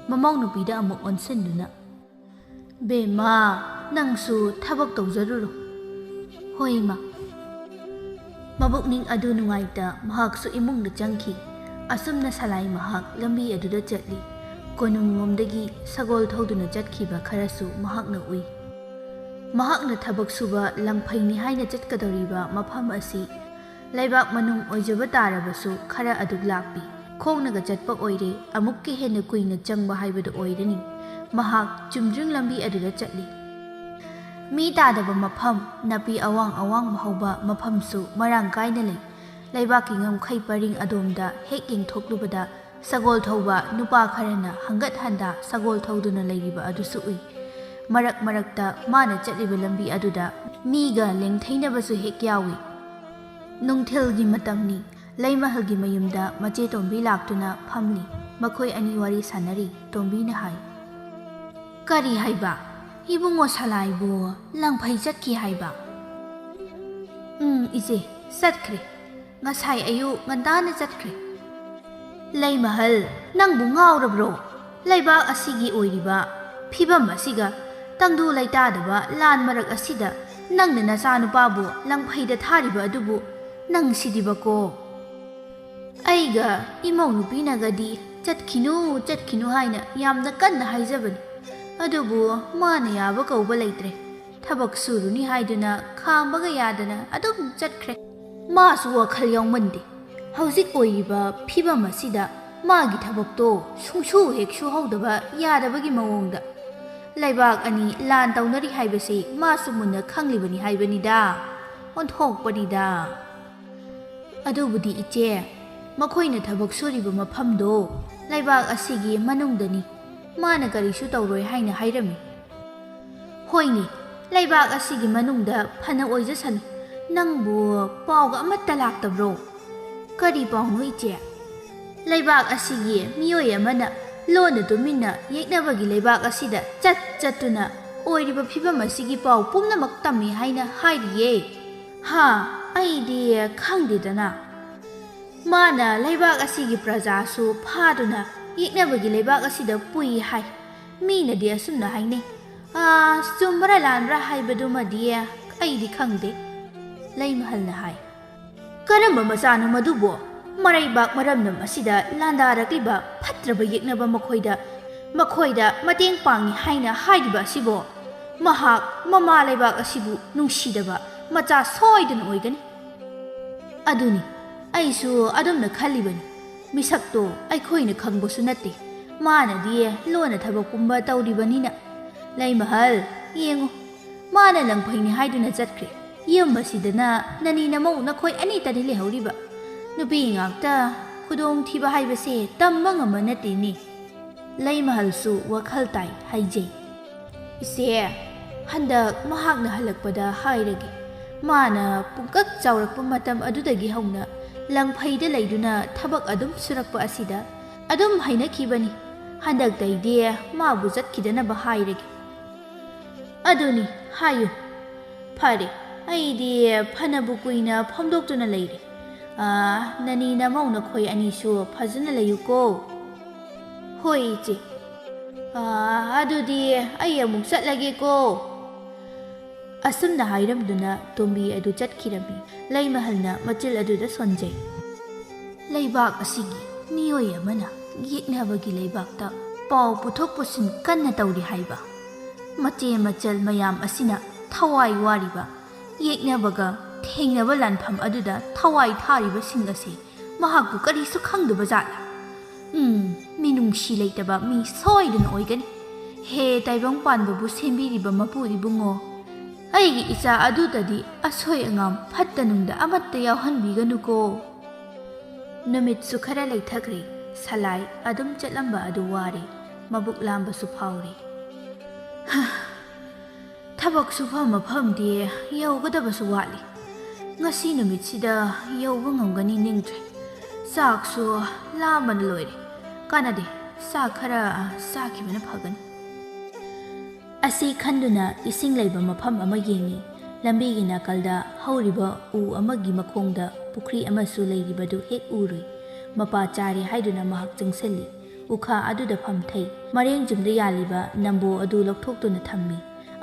ꯃꯃꯧ ꯅꯨꯄꯤꯗ ꯑꯃꯨꯛ ꯑꯣꯟꯁꯤꯟꯗꯨꯅ, "ꯕꯦꯝꯃ, ꯅꯪꯁꯨ ꯊꯕꯛ ꯇꯧꯖꯔꯨꯔꯣ꯫ ꯍꯣꯏ, ꯏꯃꯥ꯫ ꯃꯕꯨꯛꯅꯤꯡ ꯑꯗꯨ ꯅꯨꯡꯉꯥꯏꯇ ꯃꯍꯥꯛꯁꯨ ꯏꯃꯨꯡꯗ ꯆꯪꯈꯤ꯫ ꯑꯁꯨꯝꯅ ꯁꯂꯥꯏ ꯃꯍꯥꯛ ꯂꯝꯕꯤ ꯑꯗꯨꯗ ꯆꯠꯂꯤ꯫ ꯀꯣꯅꯨꯡꯂꯣꯝꯗꯒꯤ ꯁꯒꯣꯜ ꯊꯧꯗꯨꯅ ꯆꯠꯈꯤꯕ ꯈꯔꯁꯨ ꯃꯍꯥꯛꯅ ꯎꯏ꯫ ꯃꯍꯥꯛꯅ ꯊꯕꯛ ꯁꯨꯕ ꯂꯪꯐꯩꯅꯤ ꯍꯥꯏꯅ ꯆꯠꯀꯗꯧꯔꯤꯕ ꯃꯐꯝ ꯑꯁꯤ ꯂꯩꯕꯥꯛ ꯃꯅꯨꯡ ꯑꯣꯏꯖꯕ ꯇꯥꯔꯕꯁꯨ ꯈꯔ ꯑꯗꯨꯛ ꯂꯥꯞꯄꯤ꯫ ꯈꯣꯡꯅꯒ ꯆꯠꯄ ꯑꯣꯏꯔꯦ, ꯑꯃꯨꯛꯀ ꯍꯦꯟꯅ ꯀꯨꯏꯅ ꯆꯪꯕ ꯍꯥꯏꯕꯗꯨ ꯑꯣꯏꯔꯅꯤ꯫ ꯃꯍꯥꯛ ꯆꯨꯝꯗ꯭ꯔꯤꯡ ꯂꯝꯕꯤ ꯑꯗꯨꯗ ꯆꯠꯂꯤ꯫ ꯃꯤ ꯇꯥꯗꯕ ꯃꯐꯝ, ꯅꯥꯄꯤ ꯑꯋꯥꯡ ꯑꯋꯥꯡꯕ ꯍꯧꯕ ꯃꯐꯝꯁꯨ ꯃꯔꯥꯡ ꯀꯥꯏꯅ ꯂꯩ꯫ ꯂꯩꯕꯥꯛꯀꯤ ꯉꯝꯈꯩ ꯄꯔꯤꯡ ꯑꯗꯣꯝꯗ ꯍꯦꯛ ꯌꯦꯡꯊꯣꯛꯂꯨꯕꯗ ꯁꯒꯣꯜ ꯊꯧꯕ ꯅꯨꯄꯥ ꯈꯔꯅ ꯍꯪꯒꯠ ꯍꯟꯗꯥ ꯁꯒꯣꯜ ꯊꯧꯗꯨꯅ ꯂꯩꯔꯤꯕ ꯑꯗꯨꯁꯨ ꯎꯏ꯫ ꯃꯔꯛ ꯃꯔꯛꯇ ꯃꯥꯅ ꯆꯠꯂꯤꯕ ꯂꯝꯕꯤ ꯑꯗꯨꯗ ꯃꯤꯒ ꯂꯦꯡꯊꯩꯅꯕꯁꯨ ꯍꯦꯛ ꯌꯥꯎꯏ꯫ ꯅꯨꯡꯊꯤꯜꯒꯤ ꯃꯇꯝꯅꯤ꯫ ꯂꯩꯃꯍꯜꯒꯤ ꯃꯌꯨꯝꯗ ꯃꯆꯦ ꯇꯣꯝꯕꯤ ꯂꯥꯛꯇꯨꯅ ꯐꯝꯂꯤ꯫ ꯃꯈꯣꯏ ꯑꯅꯤ ꯋꯥꯔꯤ ꯁꯥꯟꯅꯔꯤ꯫ ꯇꯣꯝꯕꯤꯅ ꯍꯥꯏ, "ꯀꯔꯤ ꯍꯥꯏꯕ? ꯏꯕꯨꯡꯉꯣ ꯁꯂꯥꯏꯕꯨ ꯂꯪꯐꯩ ꯆꯠꯈꯤ ꯍꯥꯏꯕ?" "ꯎꯝ, ꯏꯆꯦ, ꯆꯠꯈ꯭ꯔꯦ꯫ ꯉꯁꯥꯏ ꯑꯌꯨꯛ ꯉꯟꯇꯥꯅ ꯆꯠꯈ꯭ꯔꯦ꯫" "ꯂꯩꯃꯍꯜ, ꯅꯪꯕꯨ ꯉꯥꯎꯔꯕ꯭ꯔꯣ? ꯂꯩꯕꯥꯛ ꯑꯁꯤꯒꯤ ꯑꯣꯏꯔꯤꯕ ꯐꯤꯕꯝ ꯑꯁꯤꯒ, ꯇꯪꯗꯨ ꯂꯩꯇꯥꯗꯕ ꯂꯥꯟ ꯃꯔꯛ ꯑꯁꯤꯗ ꯅꯪꯅ ꯅꯆꯥꯅꯨꯄꯥꯕꯨ ꯂꯪꯐꯩꯗ ꯊꯥꯔꯤꯕ ꯑꯗꯨꯕꯨ ꯅꯪꯁꯤꯗꯤꯕꯀꯣ!" ꯑꯩꯒ ꯏꯃꯧ ꯅꯨꯄꯤꯅꯒꯗꯤ "ꯆꯠꯈꯤꯅꯨ, ꯆꯠꯈꯤꯅꯨ" ꯍꯥꯏꯅ ꯌꯥꯝꯅ ꯀꯟꯅ ꯍꯥꯏꯖꯕꯅꯤ꯫ ꯑꯗꯨꯕꯨ ꯃꯥꯅ ꯌꯥꯕ ꯀꯧꯕ ꯂꯩꯇ꯭ꯔꯦ꯫ ꯊꯕꯛ ꯁꯨꯔꯨꯅꯤ ꯍꯥꯏꯗꯨꯅ ꯈꯥꯝꯕꯒ ꯌꯥꯗꯅ ꯑꯗꯨꯝ ꯆꯠꯈ꯭ꯔꯦ꯫ ꯃꯥꯁꯨ ꯋꯥꯈꯜ ꯌꯥꯎꯃꯟꯗꯦ꯫ ꯍꯧꯖꯤꯛ ꯑꯣꯏꯔꯤꯕ ꯐꯤꯕꯝ ꯑꯁꯤꯗ ꯃꯥꯒꯤ ꯊꯕꯛꯇꯣ ꯁꯨꯡꯁꯨ ꯍꯦꯛ ꯁꯨꯍꯧꯗꯕ ꯌꯥꯗꯕꯒꯤ ꯃꯑꯣꯡꯗ꯫ ꯂꯩꯕꯥꯛ ꯑꯅꯤ ꯂꯥꯟ ꯇꯧꯅꯔꯤ ꯍꯥꯏꯕꯁꯤ ꯃꯥꯁꯨ ꯃꯨꯟꯅ ꯈꯪꯂꯤꯕꯅꯤ ꯍꯥꯏꯕꯅꯤꯗ꯫ ꯑꯣꯟꯊꯣꯛꯄꯅꯤꯗ꯫ ꯑꯗꯨꯕꯨꯗꯤ ꯏꯆꯦ, ꯃꯈꯣꯏꯅ ꯊꯕꯛ ꯁꯨꯔꯤꯕ ꯃꯐꯝꯗꯣ ꯂꯩꯕꯥꯛ ꯑꯁꯤꯒꯤ ꯃꯅꯨꯡꯗꯅꯤ꯫ ꯃꯥꯅ ꯀꯔꯤꯁꯨ ꯇꯧꯔꯣꯏ ꯍꯥꯏꯅ ꯍꯥꯏꯔꯝꯃꯤ꯫ ꯍꯣꯏꯅꯦ, ꯂꯩꯕꯥꯛ ꯑꯁꯤꯒꯤ ꯃꯅꯨꯡꯗ ꯐꯅ ꯑꯣꯏꯖꯁꯅꯨ꯫ ꯅꯪꯕꯨ ꯄꯥꯎꯒ ꯑꯃꯠꯇ ꯂꯥꯛꯇꯕ꯭ꯔꯣ? ꯀꯔꯤ ꯄꯥꯎꯅꯣ ꯏꯆꯦ? ꯂꯩꯕꯥꯛ ꯑꯁꯤꯒꯤ ꯃꯤꯑꯣꯏ ꯑꯃꯅ ꯂꯣꯟꯅ ꯇꯨꯃꯤꯟꯅ ꯌꯦꯛꯅꯕꯒꯤ ꯂꯩꯕꯥꯛ ꯑꯁꯤꯗ ꯆꯠ ꯆꯠꯇꯨꯅ ꯑꯣꯏꯔꯤꯕ ꯐꯤꯕꯝ ꯑꯁꯤꯒꯤ ꯄꯥꯎ ꯄꯨꯝꯅꯃꯛ ꯇꯝꯃꯤ ꯍꯥꯏꯅ ꯍꯥꯏꯔꯤꯌꯦ꯫ ꯍꯥ, ꯑꯩꯗꯤ ꯈꯪꯗꯦꯗꯅ꯫ ꯃꯥꯅ ꯂꯩꯕꯥꯛ ꯑꯁꯤꯒꯤ ꯄ꯭ꯔꯖꯥꯁꯨ ꯐꯥꯗꯨꯅ ꯌꯦꯛꯅꯕꯒꯤ ꯂꯩꯕꯥꯛ ꯑꯁꯤꯗ ꯄꯨꯏ ꯍꯥꯏ꯫ ꯃꯤꯅꯗꯤ ꯑꯁꯨꯝꯅ ꯍꯥꯏꯅꯩ, ꯑꯥ, ꯆꯨꯝꯕ꯭ꯔꯥ ꯂꯥꯟꯕ꯭ꯔꯥ ꯍꯥꯏꯕꯗꯨꯃꯗꯤ ꯑꯩꯗꯤ ꯈꯪꯗꯦ, ꯂꯩꯃꯍꯜꯅ ꯍꯥꯏ꯫ "ꯀꯔꯝꯕ ꯃꯆꯥꯅꯣ ꯃꯗꯨꯕꯣ? ꯃꯔꯩꯕꯥꯛ ꯃꯔꯝꯗꯝ ꯑꯁꯤꯗ ꯂꯥꯟꯗꯥꯔꯛꯂꯤꯕ ꯐꯠꯇ꯭ꯔꯕ ꯌꯦꯛꯅꯕ ꯃꯈꯣꯏꯗ, ꯃꯈꯣꯏꯗ ꯃꯇꯦꯡ ꯄꯥꯡꯏ ꯍꯥꯏꯅ ꯍꯥꯏꯔꯤꯕ ꯑꯁꯤꯕꯣ? ꯃꯍꯥꯛ ꯃꯃꯥ ꯂꯩꯕꯥꯛ ꯑꯁꯤꯕꯨ ꯅꯨꯡꯁꯤꯗꯕ ꯃꯆꯥ ꯁꯣꯏꯗꯅ ꯑꯣꯏꯒꯅꯤ꯫" "ꯑꯗꯨꯅꯤ, ꯑꯩꯁꯨ ꯑꯗꯨꯝꯅ ꯈꯜꯂꯤꯕꯅꯤ꯫ ꯃꯤꯁꯛꯇꯣ ꯑꯩꯈꯣꯏꯅ ꯈꯪꯕꯁꯨ ꯅꯠꯇꯦ꯫ ꯃꯥꯅꯗꯤ ꯂꯣꯟꯅ ꯊꯕꯛ ꯄꯨꯝꯕ ꯇꯧꯔꯤꯕꯅꯤꯅ꯫" "ꯂꯩꯃꯍꯜ, ꯌꯦꯡꯉꯨ, ꯃꯥꯅ ꯂꯪꯐꯩꯅꯤ ꯍꯥꯏꯗꯨꯅ ꯆꯠꯈ꯭ꯔꯦ꯫ ꯌꯨꯝ ꯑꯁꯤꯗꯅ ꯅꯅꯤ ꯅꯃꯧ ꯅꯈꯣꯏ ꯑꯅꯤꯇꯅꯤ ꯂꯩꯍꯧꯔꯤꯕ꯫ ꯅꯨꯄꯤ ꯉꯥꯛꯇ ꯈꯨꯗꯣꯡꯊꯤꯕ ꯍꯥꯏꯕꯁꯦ ꯇꯝꯕ ꯉꯝꯕ ꯅꯠꯇꯦꯅꯦ꯫" ꯂꯩꯃꯍꯜꯁꯨ ꯋꯥꯈꯜ ꯇꯥꯏ ꯍꯥꯏꯖꯩ꯫ "ꯏꯆꯦ, ꯍꯟꯗꯛ ꯃꯍꯥꯛꯅ ꯍꯜꯂꯛꯄꯗ ꯍꯥꯏꯔꯒꯦ꯫ ꯃꯥꯅ ꯄꯨꯡꯀꯛ ꯆꯥꯎꯔꯛꯄ ꯃꯇꯝ ꯑꯗꯨꯗꯒꯤ ꯍꯧꯅ ꯂꯪꯐꯩꯗ ꯂꯩꯗꯨꯅ ꯊꯕꯛ ꯑꯗꯨꯝ ꯁꯨꯔꯛꯄ ꯑꯁꯤꯗ ꯑꯗꯨꯝ ꯍꯩꯅꯈꯤꯕꯅꯤ꯫ ꯍꯟꯗꯛꯇꯩꯗꯤ ꯃꯥꯕꯨ ꯆꯠꯈꯤꯗꯅꯕ ꯍꯥꯏꯔꯒꯦ꯫" "ꯑꯗꯨꯅꯤ, ꯍꯥꯏꯌꯨ꯫ ꯐꯔꯦ, ꯑꯩꯗꯤ ꯐꯅꯕꯨ ꯀꯨꯏꯅ ꯐꯝꯗꯣꯛꯇꯨꯅ ꯂꯩꯔꯦ꯫ ꯑꯥ, ꯅꯅꯤ ꯅꯃꯧ ꯅꯈꯣꯏ ꯑꯅꯤꯁꯨ ꯐꯖꯅ ꯂꯩꯌꯨꯀꯣ꯫" "ꯍꯣꯏ, ꯏꯆꯦ꯫ ꯑꯥ, ꯑꯗꯨꯗꯤ ꯑꯩ ꯑꯃꯨꯛ ꯆꯠꯂꯒꯦꯀꯣ꯫" ꯑꯁꯨꯝꯅ ꯍꯥꯏꯔꯝꯗꯨꯅ ꯇꯣꯝꯕꯤ ꯑꯗꯨ ꯆꯠꯈꯤꯔꯝꯃꯤ꯫ ꯂꯩꯃꯍꯜꯅ ꯃꯆꯤꯜ ꯑꯗꯨꯗ ꯁꯣꯟꯖꯩ꯫ "ꯂꯩꯕꯥꯛ ꯑꯁꯤꯒꯤ ꯃꯤꯑꯣꯏ ꯑꯃꯅ ꯌꯦꯛꯅꯕꯒꯤ ꯂꯩꯕꯥꯛꯇ ꯄꯥꯎ ꯄꯨꯊꯣꯛ ꯄꯨꯁꯤꯟ ꯀꯟꯅ ꯇꯧꯔꯤ ꯍꯥꯏꯕ꯫ ꯃꯆꯦ ꯃꯆꯜ ꯃꯌꯥꯝ ꯑꯁꯤꯅ ꯊꯋꯥꯏ ꯋꯥꯔꯤꯕ, ꯌꯦꯛꯅꯕꯒ ꯊꯦꯡꯅꯕ ꯂꯥꯟꯐꯝ ꯑꯗꯨꯗ ꯊꯋꯥꯏ ꯊꯥꯔꯤꯕꯁꯤꯡ ꯑꯁꯤ ꯃꯍꯥꯛꯄꯨ ꯀꯔꯤꯁꯨ ꯈꯪꯗꯕ ꯖꯥꯠꯂ? ꯎꯝ, ꯃꯤꯅꯨꯡꯁꯤ ꯂꯩꯇꯕ ꯃꯤ ꯁꯣꯏꯗꯅ ꯑꯣꯏꯒꯅꯤ꯫ ꯍꯦ ꯇꯥꯏꯕꯪ ꯄꯥꯟꯕꯕꯨ ꯁꯦꯝꯕꯤꯔꯤꯕ ꯃꯄꯨ ꯏꯕꯨꯡꯉꯣ, ꯑꯩꯒꯤ ꯏꯆꯥ ꯑꯗꯨꯗꯗꯤ ꯑꯁꯣꯏ ꯑꯉꯥꯝ ꯐꯠꯇ ꯅꯨꯡꯗ ꯑꯃꯠꯇ ꯌꯥꯎꯍꯟꯕꯤꯒꯅꯨꯀꯣ꯫" ꯅꯨꯃꯤꯠꯁꯨ ꯈꯔ ꯂꯩꯊꯈ꯭ꯔꯦ꯫ ꯁꯂꯥꯏ ꯑꯗꯨꯝ ꯆꯠꯂꯝꯕ ꯑꯗꯨ ꯋꯥꯔꯦ, ꯃꯕꯨꯛ ꯂꯥꯝꯕꯁꯨ ꯐꯥꯎꯔꯦ꯫ ꯍꯥ, ꯊꯕꯛ ꯁꯨꯐꯝ ꯃꯐꯝꯗꯤ ꯌꯧꯒꯗꯕꯁꯨ ꯋꯥꯠꯂꯤ꯫ ꯉꯁꯤ ꯅꯨꯃꯤꯠꯁꯤꯗ ꯌꯧꯕ ꯉꯝꯒꯅꯤ ꯅꯤꯡꯗ꯭ꯔꯦ꯫ ꯆꯥꯛꯁꯨ ꯂꯥꯝꯕꯅ ꯂꯣꯏꯔꯦ꯫ ꯀꯥꯟꯅꯗꯦ, ꯆꯥꯛ ꯈꯔ ꯆꯥꯈꯤꯕꯅ ꯐꯒꯅꯤ꯫ ꯑꯁꯤ ꯈꯟꯗꯨꯅ ꯏꯁꯤꯡ ꯂꯩꯕ ꯃꯐꯝ ꯑꯃ ꯌꯦꯡꯉꯤ꯫ ꯂꯝꯕꯤꯒꯤ ꯅꯥꯀꯜꯗ ꯍꯧꯔꯤꯕ ꯎ ꯑꯃꯒꯤ ꯃꯈꯣꯡꯗ ꯄꯨꯈ꯭ꯔꯤ ꯑꯃꯁꯨ ꯂꯩꯔꯤꯕꯗꯨ ꯍꯦꯛ ꯎꯔꯨꯏ꯫ ꯃꯄꯥ ꯆꯥꯔꯦ ꯍꯥꯏꯗꯨꯅ ꯃꯍꯥꯛ ꯆꯪꯁꯤꯜꯂꯤ꯫ ꯎꯈꯥ ꯑꯗꯨꯗ ꯐꯝꯊꯩ꯫ ꯃꯔꯦꯡ ꯆꯨꯝꯗ ꯌꯥꯜꯂꯤꯕ ꯅꯝꯕꯣ ꯑꯗꯨ ꯂꯧꯊꯣꯛꯇꯨꯅ ꯊꯝꯃꯤ꯫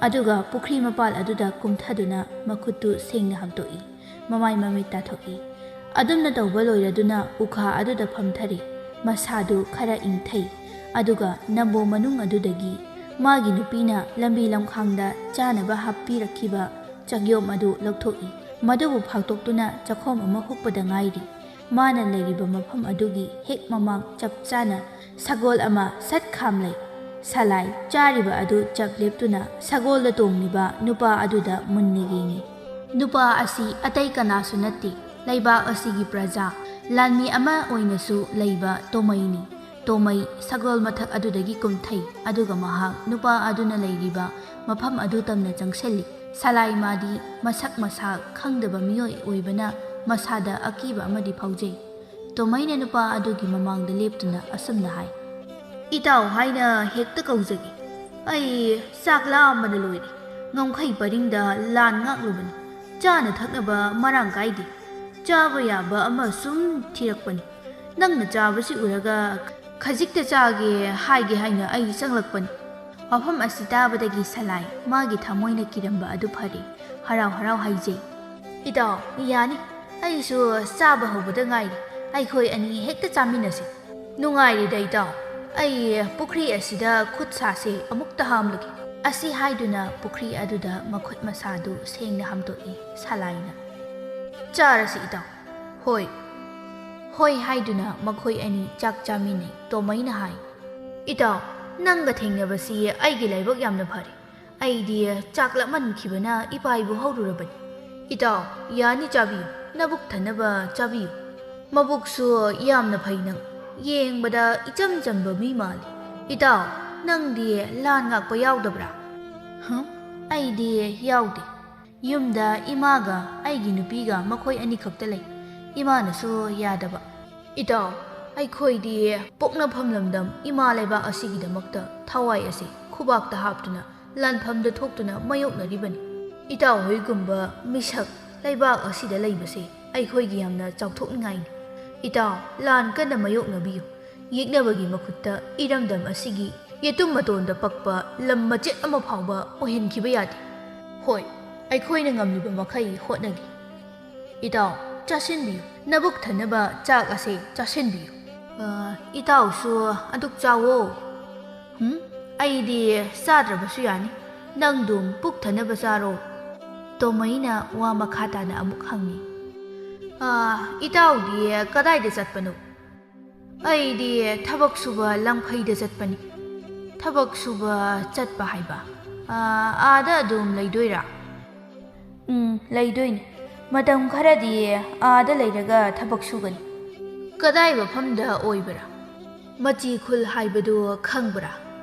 ꯑꯗꯨꯒ ꯄꯨꯈ꯭ꯔꯤ ꯃꯄꯥꯜ ꯑꯗꯨꯗ ꯀꯨꯝꯊꯗꯨꯅ ꯃꯈꯨꯠꯇꯨ ꯁꯦꯡꯅ ꯍꯥꯝꯗꯣꯛꯏ꯫ ꯃꯃꯥꯏ ꯃꯃꯤꯠ ꯇꯥꯊꯣꯛꯏ꯫ ꯑꯗꯨꯝꯅ ꯇꯧꯕ ꯂꯣꯏꯔꯗꯨꯅ ꯎꯈꯥ ꯑꯗꯨꯗ ꯐꯝꯊꯔꯦ꯫ ꯃꯁꯥꯗꯨ ꯈꯔ ꯏꯪꯊꯩ꯫ ꯑꯗꯨꯒ ꯅꯝꯕꯣ ꯃꯅꯨꯡ ꯑꯗꯨꯗꯒꯤ ꯃꯥꯒꯤ ꯅꯨꯄꯤꯅ ꯂꯝꯕꯤ ꯂꯝꯈꯥꯡꯗ ꯆꯥꯅꯕ ꯍꯥꯞꯄꯤꯔꯛꯈꯤꯕ ꯆꯒꯤꯌꯣꯝ ꯑꯗꯨ ꯂꯧꯊꯣꯛꯏ꯫ ꯃꯗꯨꯕꯨ ꯐꯥꯛꯇꯣꯛꯇꯨꯅ ꯆꯥꯛꯈꯣꯝ ꯑꯃ ꯍꯨꯛꯄꯗ ꯉꯥꯏꯔꯤ꯫ ꯃꯥꯅ ꯂꯩꯔꯤꯕ ꯃꯐꯝ ꯑꯗꯨꯒꯤ ꯍꯦꯛ ꯃꯃꯥꯡ ꯆꯞ ꯆꯥꯅ ꯁꯒꯣꯜ ꯑꯃ ꯁꯠ ꯈꯥꯝꯂꯩ꯫ ꯁꯂꯥꯏ ꯆꯥꯔꯤꯕ ꯑꯗꯨ ꯆꯞ ꯂꯦꯞꯇꯨꯅ ꯁꯒꯣꯜꯗ ꯇꯣꯡꯂꯤꯕ ꯅꯨꯄꯥ ꯑꯗꯨꯗ ꯃꯨꯟꯅ ꯌꯦꯡꯏ꯫ ꯅꯨꯄꯥ ꯑꯁꯤ ꯑꯇꯩ ꯀꯅꯥꯁꯨ ꯅꯠꯇꯦ, ꯂꯩꯕꯥꯛ ꯑꯁꯤꯒꯤ ꯄ꯭ꯔꯖꯥ, ꯂꯥꯟꯃꯤ ꯑꯃ ꯑꯣꯏꯅꯁꯨ ꯂꯩꯕ ꯇꯣꯃꯩꯅꯤ꯫ ꯇꯣꯃꯩ ꯁꯒꯣꯜ ꯃꯊꯛ ꯑꯗꯨꯗꯒꯤ ꯀꯨꯝꯊꯩ, ꯑꯗꯨꯒ ꯃꯍꯥꯛ ꯅꯨꯄꯥ ꯑꯗꯨꯅ ꯂꯩꯔꯤꯕ ꯃꯐꯝ ꯑꯗꯨ ꯇꯝꯅ ꯆꯪꯁꯤꯜꯂꯤ꯫ ꯁꯂꯥꯏ ꯃꯥꯗꯤ ꯃꯁꯛ ꯃꯁꯥ ꯈꯪꯗꯕ ꯃꯤꯑꯣꯏ ꯑꯣꯏꯕꯅ ꯃꯁꯥꯗ ꯑꯀꯤꯕ ꯑꯃꯗꯤ ꯐꯥꯎꯖꯩ꯫ ꯇꯣꯃꯩꯅ ꯅꯨꯄꯥ ꯑꯗꯨꯒꯤ ꯃꯃꯥꯡꯗ ꯂꯦꯞꯇꯨꯅ ꯑꯁꯨꯝꯅ ꯍꯥꯏ, "ꯏꯇꯥꯎ ꯍꯥꯏꯅ ꯍꯦꯛꯇ ꯀꯧꯖꯒꯦ꯫ ꯑꯩ ꯆꯥꯛ ꯂꯥꯝꯕꯅ ꯂꯣꯏꯔꯦ꯫ ꯉꯝꯈꯩ ꯄꯔꯤꯡꯗ ꯂꯥꯟ ꯉꯥꯛꯂꯨꯕꯅꯤ꯫ ꯆꯥꯅ ꯊꯛꯅꯕ ꯃꯔꯥꯡ ꯀꯥꯏꯗꯦ꯫ ꯆꯥꯕ ꯌꯥꯕ ꯑꯃ ꯁꯨꯝ ꯊꯤꯔꯛꯄꯅꯤ꯫ ꯅꯪꯅ ꯆꯥꯕꯁꯤ ꯎꯔꯒ ꯈꯖꯤꯛꯇ ꯆꯥꯒꯦ ꯍꯥꯏꯒꯦ ꯍꯥꯏꯅ ꯑꯩ ꯆꯪꯂꯛꯄꯅꯤ꯫" ꯋꯥꯐꯝ ꯑꯁꯤ ꯇꯥꯕꯗꯒꯤ ꯁꯂꯥꯏ ꯃꯥꯒꯤ ꯊꯃꯣꯏꯅ ꯀꯤꯔꯝꯕ ꯑꯗꯨ ꯐꯔꯦ꯫ ꯍꯔꯥꯎ ꯍꯔꯥꯎ ꯍꯥꯏꯖꯩ, "ꯏꯇꯥꯎ, ꯌꯥꯅꯤ꯫ ꯑꯩꯁꯨ ꯆꯥꯕ ꯍꯧꯕꯗ ꯉꯥꯏꯔꯤ꯫ ꯑꯩꯈꯣꯏ ꯑꯅꯤ ꯍꯦꯛꯇ ꯆꯥꯃꯤꯟꯅꯁꯤ꯫ ꯅꯨꯡꯉꯥꯏꯔꯤꯗ ꯏꯇꯥꯎ꯫ ꯑꯩ ꯄꯨꯈ꯭ꯔꯤ ꯑꯁꯤꯗ ꯈꯨꯠ ꯁꯥꯁꯦ ꯑꯃꯨꯛꯇ ꯍꯥꯝꯂꯨꯒꯦ꯫" ꯑꯁꯤ ꯍꯥꯏꯗꯨꯅ ꯄꯨꯈ꯭ꯔꯤ ꯑꯗꯨꯗ ꯃꯈꯨꯠ ꯃꯁꯥꯗꯨ ꯁꯦꯡꯅ ꯍꯥꯝꯗꯣꯛꯏ ꯁꯂꯥꯏꯅ꯫ "ꯆꯥꯔꯁꯤ ꯏꯇꯥꯎ꯫" "ꯍꯣꯏ꯫" "ꯍꯣꯏ" ꯍꯥꯏꯗꯨꯅ ꯃꯈꯣꯏ ꯑꯅꯤ ꯆꯥꯛ ꯆꯥꯃꯤꯟꯅꯩ꯫ ꯇꯣꯃꯩꯅ ꯍꯥꯏ, "ꯏꯇꯥꯎ, ꯅꯪꯒ ꯊꯦꯡꯅꯕꯁꯤ ꯑꯩꯒꯤ ꯂꯥꯏꯕꯛ ꯌꯥꯝꯅ ꯐꯔꯦ꯫ ꯑꯩꯗꯤ ꯆꯥꯛ ꯂꯥꯝꯃꯟꯈꯤꯕꯅ ꯏꯄꯥꯏꯕꯨ ꯍꯧꯔꯨꯔꯕꯅꯤ꯫" "ꯏꯇꯥꯎ, ꯌꯥꯅꯤ, ꯆꯥꯕꯤꯌꯨ꯫ ꯅꯕꯨꯛ ꯊꯟꯅꯕ ꯆꯥꯕꯤꯌꯨ꯫ ꯃꯕꯨꯛꯁꯨ ꯌꯥꯝꯅ ꯐꯩ ꯅꯪ꯫ ꯌꯦꯡꯕꯗ ꯏꯆꯝ ꯆꯝꯕ ꯃꯤ ꯃꯥꯜꯂꯤ꯫ ꯏꯇꯥꯎ, ꯅꯪꯗꯤ ꯂꯥꯟ ꯉꯥꯛꯄ ꯌꯥꯎꯗꯕ꯭ꯔꯥ?" "ꯍꯝ? ꯑꯩꯗꯤ ꯌꯥꯎꯗꯦ꯫ ꯌꯨꯝꯗ ꯏꯃꯥꯒ ꯑꯩꯒꯤ ꯅꯨꯄꯤꯒ ꯃꯈꯣꯏ ꯑꯅꯤꯈꯛꯇ ꯂꯩ꯫ ꯏꯃꯥꯅꯁꯨ ꯌꯥꯗꯕ꯫" "ꯏꯇꯥꯎ, ꯑꯩꯈꯣꯏꯗꯤ ꯄꯣꯛꯅꯐꯝ ꯂꯝꯗꯝ ꯏꯃꯥ ꯂꯩꯕꯥꯛ ꯑꯁꯤꯒꯤꯗꯃꯛꯇ ꯊꯋꯥꯏ ꯑꯁꯤ ꯈꯨꯕꯥꯛꯇ ꯍꯥꯞꯇꯨꯅ ꯂꯥꯟꯐꯝꯗ ꯊꯣꯛꯇꯨꯅ ꯃꯥꯌꯣꯛꯅꯔꯤꯕꯅꯤ꯫ ꯏꯇꯥꯎ ꯍꯣꯏꯒꯨꯝꯕ ꯃꯤꯁꯛ ꯂꯩꯕꯥꯛ ꯑꯁꯤꯗ ꯂꯩꯕꯁꯦ ꯑꯩꯈꯣꯏꯒꯤ ꯌꯥꯝꯅ ꯆꯥꯎꯊꯣꯛꯅꯤꯡꯉꯥꯏꯅꯤ꯫ ꯏꯇꯥꯎ, ꯂꯥꯟ ꯀꯟꯅ ꯃꯥꯌꯣꯛꯅꯕꯤꯌꯨ꯫ ꯌꯦꯛꯅꯕꯒꯤ ꯃꯈꯨꯠꯇ ꯏꯔꯝꯗꯝ ꯑꯁꯤꯒꯤ ꯌꯦꯇꯨꯝ ꯃꯇꯣꯟꯗ ꯄꯛꯄ ꯂꯝ ꯃꯆꯦꯠ ꯑꯃ ꯐꯥꯎꯕ ꯑꯣꯏꯍꯟꯈꯤꯕ ꯌꯥꯗꯦ꯫ ꯍꯣꯏ, ꯑꯩꯈꯣꯏꯅ ꯉꯝꯂꯤꯕ ꯃꯈꯩ ꯍꯣꯠꯅꯒꯦ꯫ ꯏꯇꯥꯎ, ꯆꯥꯁꯤꯟꯕꯤꯌꯨ꯫ ꯅꯕꯨꯛ ꯊꯟꯅꯕ ꯆꯥꯛ ꯑꯁꯦ ꯆꯥꯁꯤꯟꯕꯤꯌꯨ꯫ ꯑ, ꯏꯇꯥꯎꯁꯨ ꯑꯗꯨꯛ ꯆꯥꯋꯣ꯫ ꯍꯨꯝ? ꯑꯩꯗꯤ ꯆꯥꯗ꯭ꯔꯕꯁꯨ ꯌꯥꯅꯤ꯫ ꯅꯪꯗꯨꯝ ꯄꯨꯛ ꯊꯟꯅꯕ ꯆꯥꯔꯣ꯫ ꯇꯣꯃꯩꯅ ꯋꯥ ꯃꯈꯥ ꯇꯥꯅ ꯑꯃꯨꯛ ꯍꯪꯉꯤ꯫ "ꯑ, ꯏꯇꯥꯎꯗꯤ ꯀꯗꯥꯏꯗ ꯆꯠꯄꯅꯣ?" "ꯑꯩꯗꯤ ꯊꯕꯛ ꯁꯨꯕ ꯂꯪꯐꯩꯗ ꯆꯠꯄꯅꯤ꯫" "ꯊꯕꯛ ꯁꯨꯕ ꯆꯠꯄ ꯍꯥꯏꯕ? ꯑ, ꯑꯥꯗ ꯑꯗꯨꯝ ꯂꯩꯗꯣꯏꯔꯥ?" "ꯎꯝ, ꯂꯩꯗꯣꯏꯅꯤ꯫ ꯃꯇꯝ ꯈꯔꯗꯤ ꯑꯥꯗ ꯂꯩꯔꯒ ꯊꯕꯛ ꯁꯨꯒꯅꯤ꯫" "ꯀꯗꯥꯏ ꯃꯐꯝꯗ ꯑꯣꯏꯕ꯭ꯔꯥ? ꯃꯆꯤ ꯈꯨꯜ ꯍꯥꯏꯕꯗꯨ ꯈꯪꯕ꯭ꯔꯥ?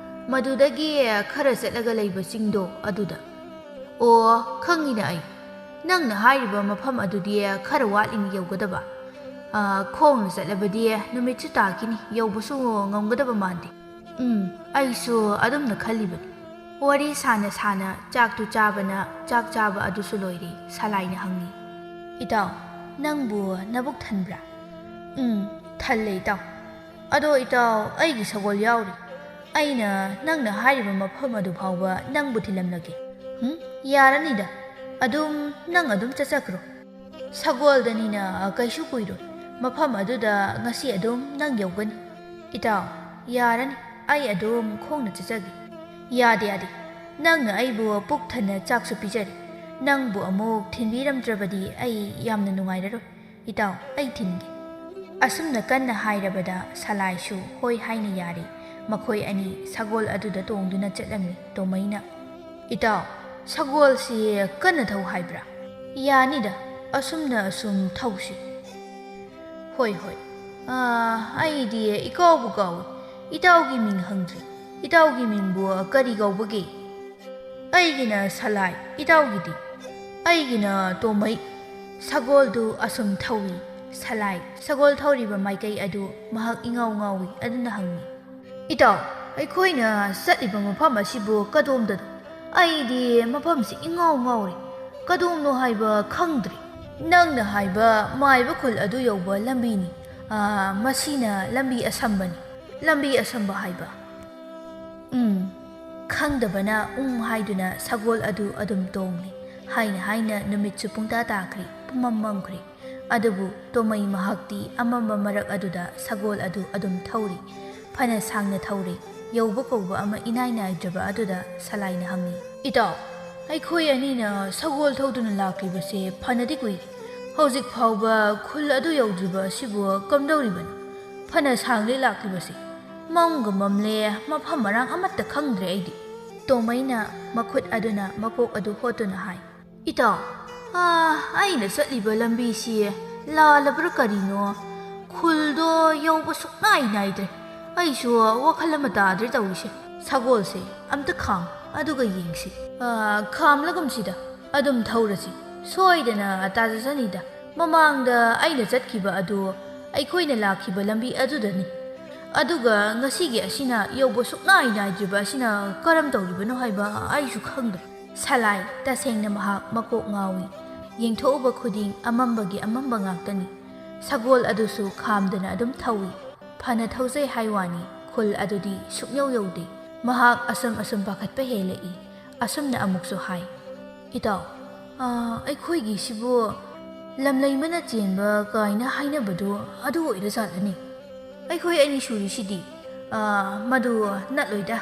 ꯃꯗꯨꯗꯒꯤ ꯈꯔ ꯆꯠꯂꯒ ꯂꯩꯕ ꯆꯤꯡꯗꯣ ꯑꯗꯨꯗ꯫" "ꯑꯣ, ꯈꯪꯉꯤꯅ ꯑꯩ꯫ ꯅꯪꯅ ꯍꯥꯏꯔꯤꯕ ꯃꯐꯝ ꯑꯗꯨꯗꯤ ꯈꯔ ꯋꯥꯠꯂꯤꯅ ꯌꯧꯒꯗꯕ꯫ ꯑ, ꯈꯣꯡꯅ ꯆꯠꯂꯕꯗꯤ ꯅꯨꯃꯤꯠꯁꯨ ꯇꯥꯈꯤꯅꯤ, ꯌꯧꯕꯁꯨ ꯉꯝꯒꯗꯕ ꯃꯥꯟꯗꯦ꯫" "ꯎꯝ, ꯑꯩꯁꯨ ꯑꯗꯨꯝꯅ ꯈꯜꯂꯤꯕꯅꯤ꯫" ꯋꯥꯔꯤ ꯁꯥꯅ ꯁꯥꯅ ꯆꯥꯛꯇꯨ ꯆꯥꯕꯅ ꯆꯥꯛ ꯆꯥꯕ ꯑꯗꯨꯁꯨ ꯂꯣꯏꯔꯦ꯫ ꯁꯂꯥꯏꯅ ꯍꯪꯉꯤ, "ꯏꯇꯥꯎ, ꯅꯪꯕꯨ ꯅꯕꯨꯛ ꯊꯟꯕ꯭ꯔꯥ?" "ꯎꯝ, ꯊꯜꯂꯦ ꯏꯇꯥꯎ꯫ ꯑꯗꯣ ꯏꯇꯥꯎ, ꯑꯩꯒꯤ ꯁꯒꯣꯜ ꯌꯥꯎꯔꯤ꯫ ꯑꯩꯅ ꯅꯪꯅ ꯍꯥꯏꯔꯤꯕ ꯃꯐꯝ ꯑꯗꯨ ꯐꯥꯎꯕ ꯅꯪꯕꯨ ꯊꯤꯜꯂꯝꯂꯒꯦ꯫" "ꯍꯨꯝ? ꯌꯥꯔꯅꯤꯗ꯫ ꯑꯗꯨꯝ, ꯅꯪ ꯑꯗꯨꯝ ꯆꯠꯆꯈ꯭ꯔꯣ꯫ ꯁꯒꯣꯜꯗꯅꯤꯅ ꯀꯩꯁꯨ ꯀꯨꯏꯔꯣꯏ꯫ ꯃꯐꯝ ꯑꯗꯨꯗ ꯉꯁꯤ ꯑꯗꯨꯝ ꯅꯪ ꯌꯧꯒꯅꯤ꯫" "ꯏꯇꯥꯎ, ꯌꯥꯔꯅꯤ꯫ ꯑꯩ ꯑꯗꯨꯝ ꯈꯣꯡꯅ ꯆꯠꯆꯒꯦ꯫" "ꯌꯥꯗꯦ, ꯌꯥꯗꯦ꯫ ꯅꯪꯅ ꯑꯩꯕꯨ ꯄꯨꯛ ꯊꯟꯅ ꯆꯥꯛꯁꯨ ꯄꯤꯖꯔꯦ꯫ ꯅꯪꯕꯨ ꯑꯃꯨꯛ ꯊꯤꯟꯕꯤꯔꯝꯗ꯭ꯔꯕꯗꯤ ꯑꯩ ꯌꯥꯝꯅ ꯅꯨꯡꯉꯥꯏꯔꯔꯣꯏ꯫ ꯏꯇꯥꯎ, ꯑꯩ ꯊꯤꯟꯒꯦ꯫" ꯑꯁꯨꯝꯅ ꯀꯟꯅ ꯍꯥꯏꯔꯕꯗ ꯁꯂꯥꯏꯁꯨ ꯍꯣꯏ ꯍꯥꯏꯅ ꯌꯥꯔꯦ꯫ ꯃꯈꯣꯏ ꯑꯅꯤ ꯁꯒꯣꯜ ꯑꯗꯨꯗ ꯇꯣꯡꯗꯨꯅ ꯆꯠꯂꯝꯃꯤ꯫ ꯇꯣꯃꯩꯅ, "ꯏꯇꯥꯎ, ꯁꯒꯣꯜꯁꯤ ꯀꯟꯅ ꯊꯧ ꯍꯥꯏꯕ꯭ꯔꯥ?" "ꯌꯥꯅꯤꯗ, ꯑꯁꯨꯝꯅ ꯑꯁꯨꯝ ꯊꯧꯁꯤ꯫" "ꯍꯣꯏ, ꯍꯣꯏ꯫ ꯑꯥ, ꯑꯩꯗꯤ ꯏꯀꯥꯎꯕꯨ ꯀꯥꯎꯏ꯫ ꯏꯇꯥꯎꯒꯤ ꯃꯤꯡ ꯍꯪꯗ꯭ꯔꯤ꯫ ꯏꯇꯥꯎꯒꯤ ꯃꯤꯡꯕꯨ ꯀꯔꯤ ꯀꯧꯕꯒꯦ?" "ꯑꯩꯒꯤꯅ ꯁꯂꯥꯏ, ꯏꯇꯥꯎꯒꯤꯗꯤ?" "ꯑꯩꯒꯤꯅ ꯇꯣꯃꯩ꯫" ꯁꯒꯣꯜꯗꯨ ꯑꯁꯨꯝ ꯊꯧꯏ꯫ ꯁꯂꯥꯏ ꯁꯒꯣꯜ ꯊꯧꯔꯤꯕ ꯃꯥꯏꯀꯩ ꯑꯗꯨ ꯃꯍꯥꯛ ꯏꯉꯥꯎ ꯉꯥꯎꯏ꯫ ꯑꯗꯨꯅ ꯍꯪꯏ, "ꯏꯇꯥꯎ, ꯑꯩꯈꯣꯏꯅ ꯆꯠꯂꯤꯕ ꯃꯐꯝ ꯑꯁꯤꯕꯨ ꯀꯗꯣꯝꯗꯅꯣ? ꯑꯩꯗꯤ ꯃꯐꯝꯁꯤ ꯏꯉꯥꯎ ꯉꯥꯎꯔꯦ꯫ ꯀꯗꯣꯝꯅꯣ ꯍꯥꯏꯕ ꯈꯪꯗ꯭ꯔꯦ꯫" "ꯅꯪꯅ ꯍꯥꯏꯕ ꯃꯥꯏꯕ ꯈꯨꯜ ꯑꯗꯨ ꯌꯧꯕ ꯂꯝꯕꯤꯅꯤ꯫ "ꯑꯥ, ꯃꯁꯤꯅ ꯂꯝꯕꯤ ꯑꯁꯝꯕꯅꯤ, ꯂꯝꯕꯤ ꯑꯁꯝꯕ ꯍꯥꯏꯕ꯫" ꯎꯝ, ꯈꯪꯗꯕꯅ ꯎꯝ ꯍꯥꯏꯗꯨꯅ ꯁꯒꯣꯜ ꯑꯗꯨ ꯑꯗꯨꯝ ꯇꯣꯡꯂꯤ꯫ ꯍꯥꯏꯅ ꯍꯥꯏꯅ ꯅꯨꯃꯤꯠꯁꯨ ꯄꯨꯡꯇꯥ ꯇꯥꯈ꯭ꯔꯤ, ꯄꯨꯝꯃꯝ ꯃꯝꯈ꯭ꯔꯤ꯫ ꯑꯗꯨꯕꯨ ꯇꯣꯃꯩ ꯃꯍꯥꯛꯇꯤ ꯑꯃꯝꯕ ꯃꯔꯛ ꯑꯗꯨꯗ ꯁꯒꯣꯜ ꯑꯗꯨ ꯑꯗꯨꯝ ꯊꯧꯔꯤ꯫ ꯐꯅ ꯁꯥꯡꯅ ꯊꯧꯔꯦ, ꯌꯧꯕ ꯀꯧꯕ ꯑꯃ ꯏꯅꯥꯏ ꯅꯥꯏꯗ꯭ꯔꯕ ꯑꯗꯨꯗ ꯁꯂꯥꯏꯅ ꯍꯪꯉꯤ, "ꯏꯇꯥꯎ, ꯑꯩꯈꯣꯏ ꯑꯅꯤꯅ ꯁꯒꯣꯜ ꯊꯧꯗꯨꯅ ꯂꯥꯛꯂꯤꯕꯁꯦ ꯐꯅꯗꯤ ꯀꯨꯏꯔꯦ꯫ ꯍꯧꯖꯤꯛ ꯐꯥꯎꯕ ꯈꯨꯜ ꯑꯗꯨ ꯌꯧꯗ꯭ꯔꯤꯕ ꯑꯁꯤꯕꯨ ꯀꯝꯗꯧꯔꯤꯕꯅꯣ? ꯐꯅ ꯁꯥꯡꯂꯦ ꯂꯥꯛꯂꯤꯕꯁꯦ꯫ ꯃꯝꯒ ꯃꯝꯂꯦ, ꯃꯐꯝ ꯃꯔꯥꯡ ꯑꯃꯠꯇ ꯈꯪꯗ꯭ꯔꯦ ꯑꯩꯗꯤ꯫" ꯇꯣꯃꯩꯅ ꯃꯈꯨꯠ ꯑꯗꯨꯅ ꯃꯀꯣꯛ ꯑꯗꯨ ꯍꯣꯠꯇꯨꯅ ꯍꯥꯏ, "ꯏꯇꯥꯎ, ꯑꯥ, ꯑꯩꯅ ꯆꯠꯂꯤꯕ ꯂꯝꯕꯤꯁꯤ ꯂꯥꯜꯂꯕ꯭ꯔꯥ ꯀꯔꯤꯅꯣ? ꯈꯨꯜꯗꯣ ꯌꯧꯕ ꯁꯨꯛꯅꯥꯏ ꯅꯥꯏꯗ꯭ꯔꯦ꯫ ꯑꯩꯁꯨ ꯋꯥꯈꯜ ꯑꯃ ꯇꯥꯗ꯭ꯔꯦ ꯇꯧꯔꯤꯁꯦ꯫" "ꯁꯒꯣꯜꯁꯦ ꯑꯝꯇ ꯈꯥꯝ, ꯑꯗꯨꯒ ꯌꯦꯡꯁꯤ꯫" "ꯑꯥ, ꯈꯥꯝꯂꯒꯨꯝꯁꯤꯗ, ꯑꯗꯨꯝ ꯊꯧꯔꯁꯤ꯫ ꯁꯣꯏꯗꯅ ꯇꯥꯖꯁꯅꯤꯗ꯫ ꯃꯃꯥꯡꯗ ꯑꯩꯅ ꯆꯠꯈꯤꯕ ꯑꯗꯨ ꯑꯩꯈꯣꯏꯅ ꯂꯥꯛꯈꯤꯕ ꯂꯝꯕꯤ ꯑꯗꯨꯗꯅꯤ꯫ ꯑꯗꯨꯒ ꯉꯁꯤꯒꯤ ꯑꯁꯤꯅ ꯌꯧꯕ ꯁꯨꯛꯅꯥꯏ ꯅꯥꯏꯗ꯭ꯔꯤꯕ ꯑꯁꯤꯅ ꯀꯔꯝ ꯇꯧꯔꯤꯕꯅꯣ ꯍꯥꯏꯕ ꯑꯩꯁꯨ ꯈꯪꯗ꯭ꯔꯦ꯫" ꯁꯂꯥꯏ, ꯇꯁꯦꯡꯅ ꯃꯍꯥꯛ ꯃꯀꯣꯛ ꯉꯥꯎꯏ꯫ ꯌꯦꯡꯊꯣꯛꯎꯕ ꯈꯨꯗꯤꯡ ꯑꯃꯝꯕꯒꯤ ꯑꯃꯝꯕ ꯉꯥꯛꯇꯅꯤ꯫ ꯁꯒꯣꯜ ꯑꯗꯨꯁꯨ ꯈꯥꯝꯗꯅ ꯑꯗꯨꯝ ꯊꯧꯏ꯫ ꯐꯅ ꯊꯧꯖꯩ ꯍꯥꯏ ꯋꯥꯅꯤ, ꯈꯨꯜ ꯑꯗꯨꯗꯤ ꯁꯨꯛꯌꯧ ꯌꯧꯗꯦ꯫ ꯃꯍꯥꯛ ꯑꯁꯨꯝ ꯑꯁꯨꯝ ꯄꯥꯈꯠꯄ ꯍꯦꯜꯂꯛꯏ꯫ ꯑꯁꯨꯝꯅ ꯑꯃꯨꯛꯁꯨ ꯍꯥꯏ, "ꯏꯇꯥꯎ, ꯑꯥ, ꯑꯩꯈꯣꯏꯒꯤꯁꯤꯕꯨ ꯂꯝꯂꯩꯃꯅ ꯆꯦꯟꯕ ꯀꯥꯏꯅ ꯍꯥꯏꯅꯕꯗꯨ ꯑꯗꯨ ꯑꯣꯏꯔꯖꯥꯠꯂꯅꯦ? ꯑꯩꯈꯣꯏ ꯑꯅꯤ ꯁꯨꯔꯤꯁꯤꯗꯤ, ꯑꯥ, ꯃꯗꯨ ꯅꯠꯂꯣꯏꯗ꯫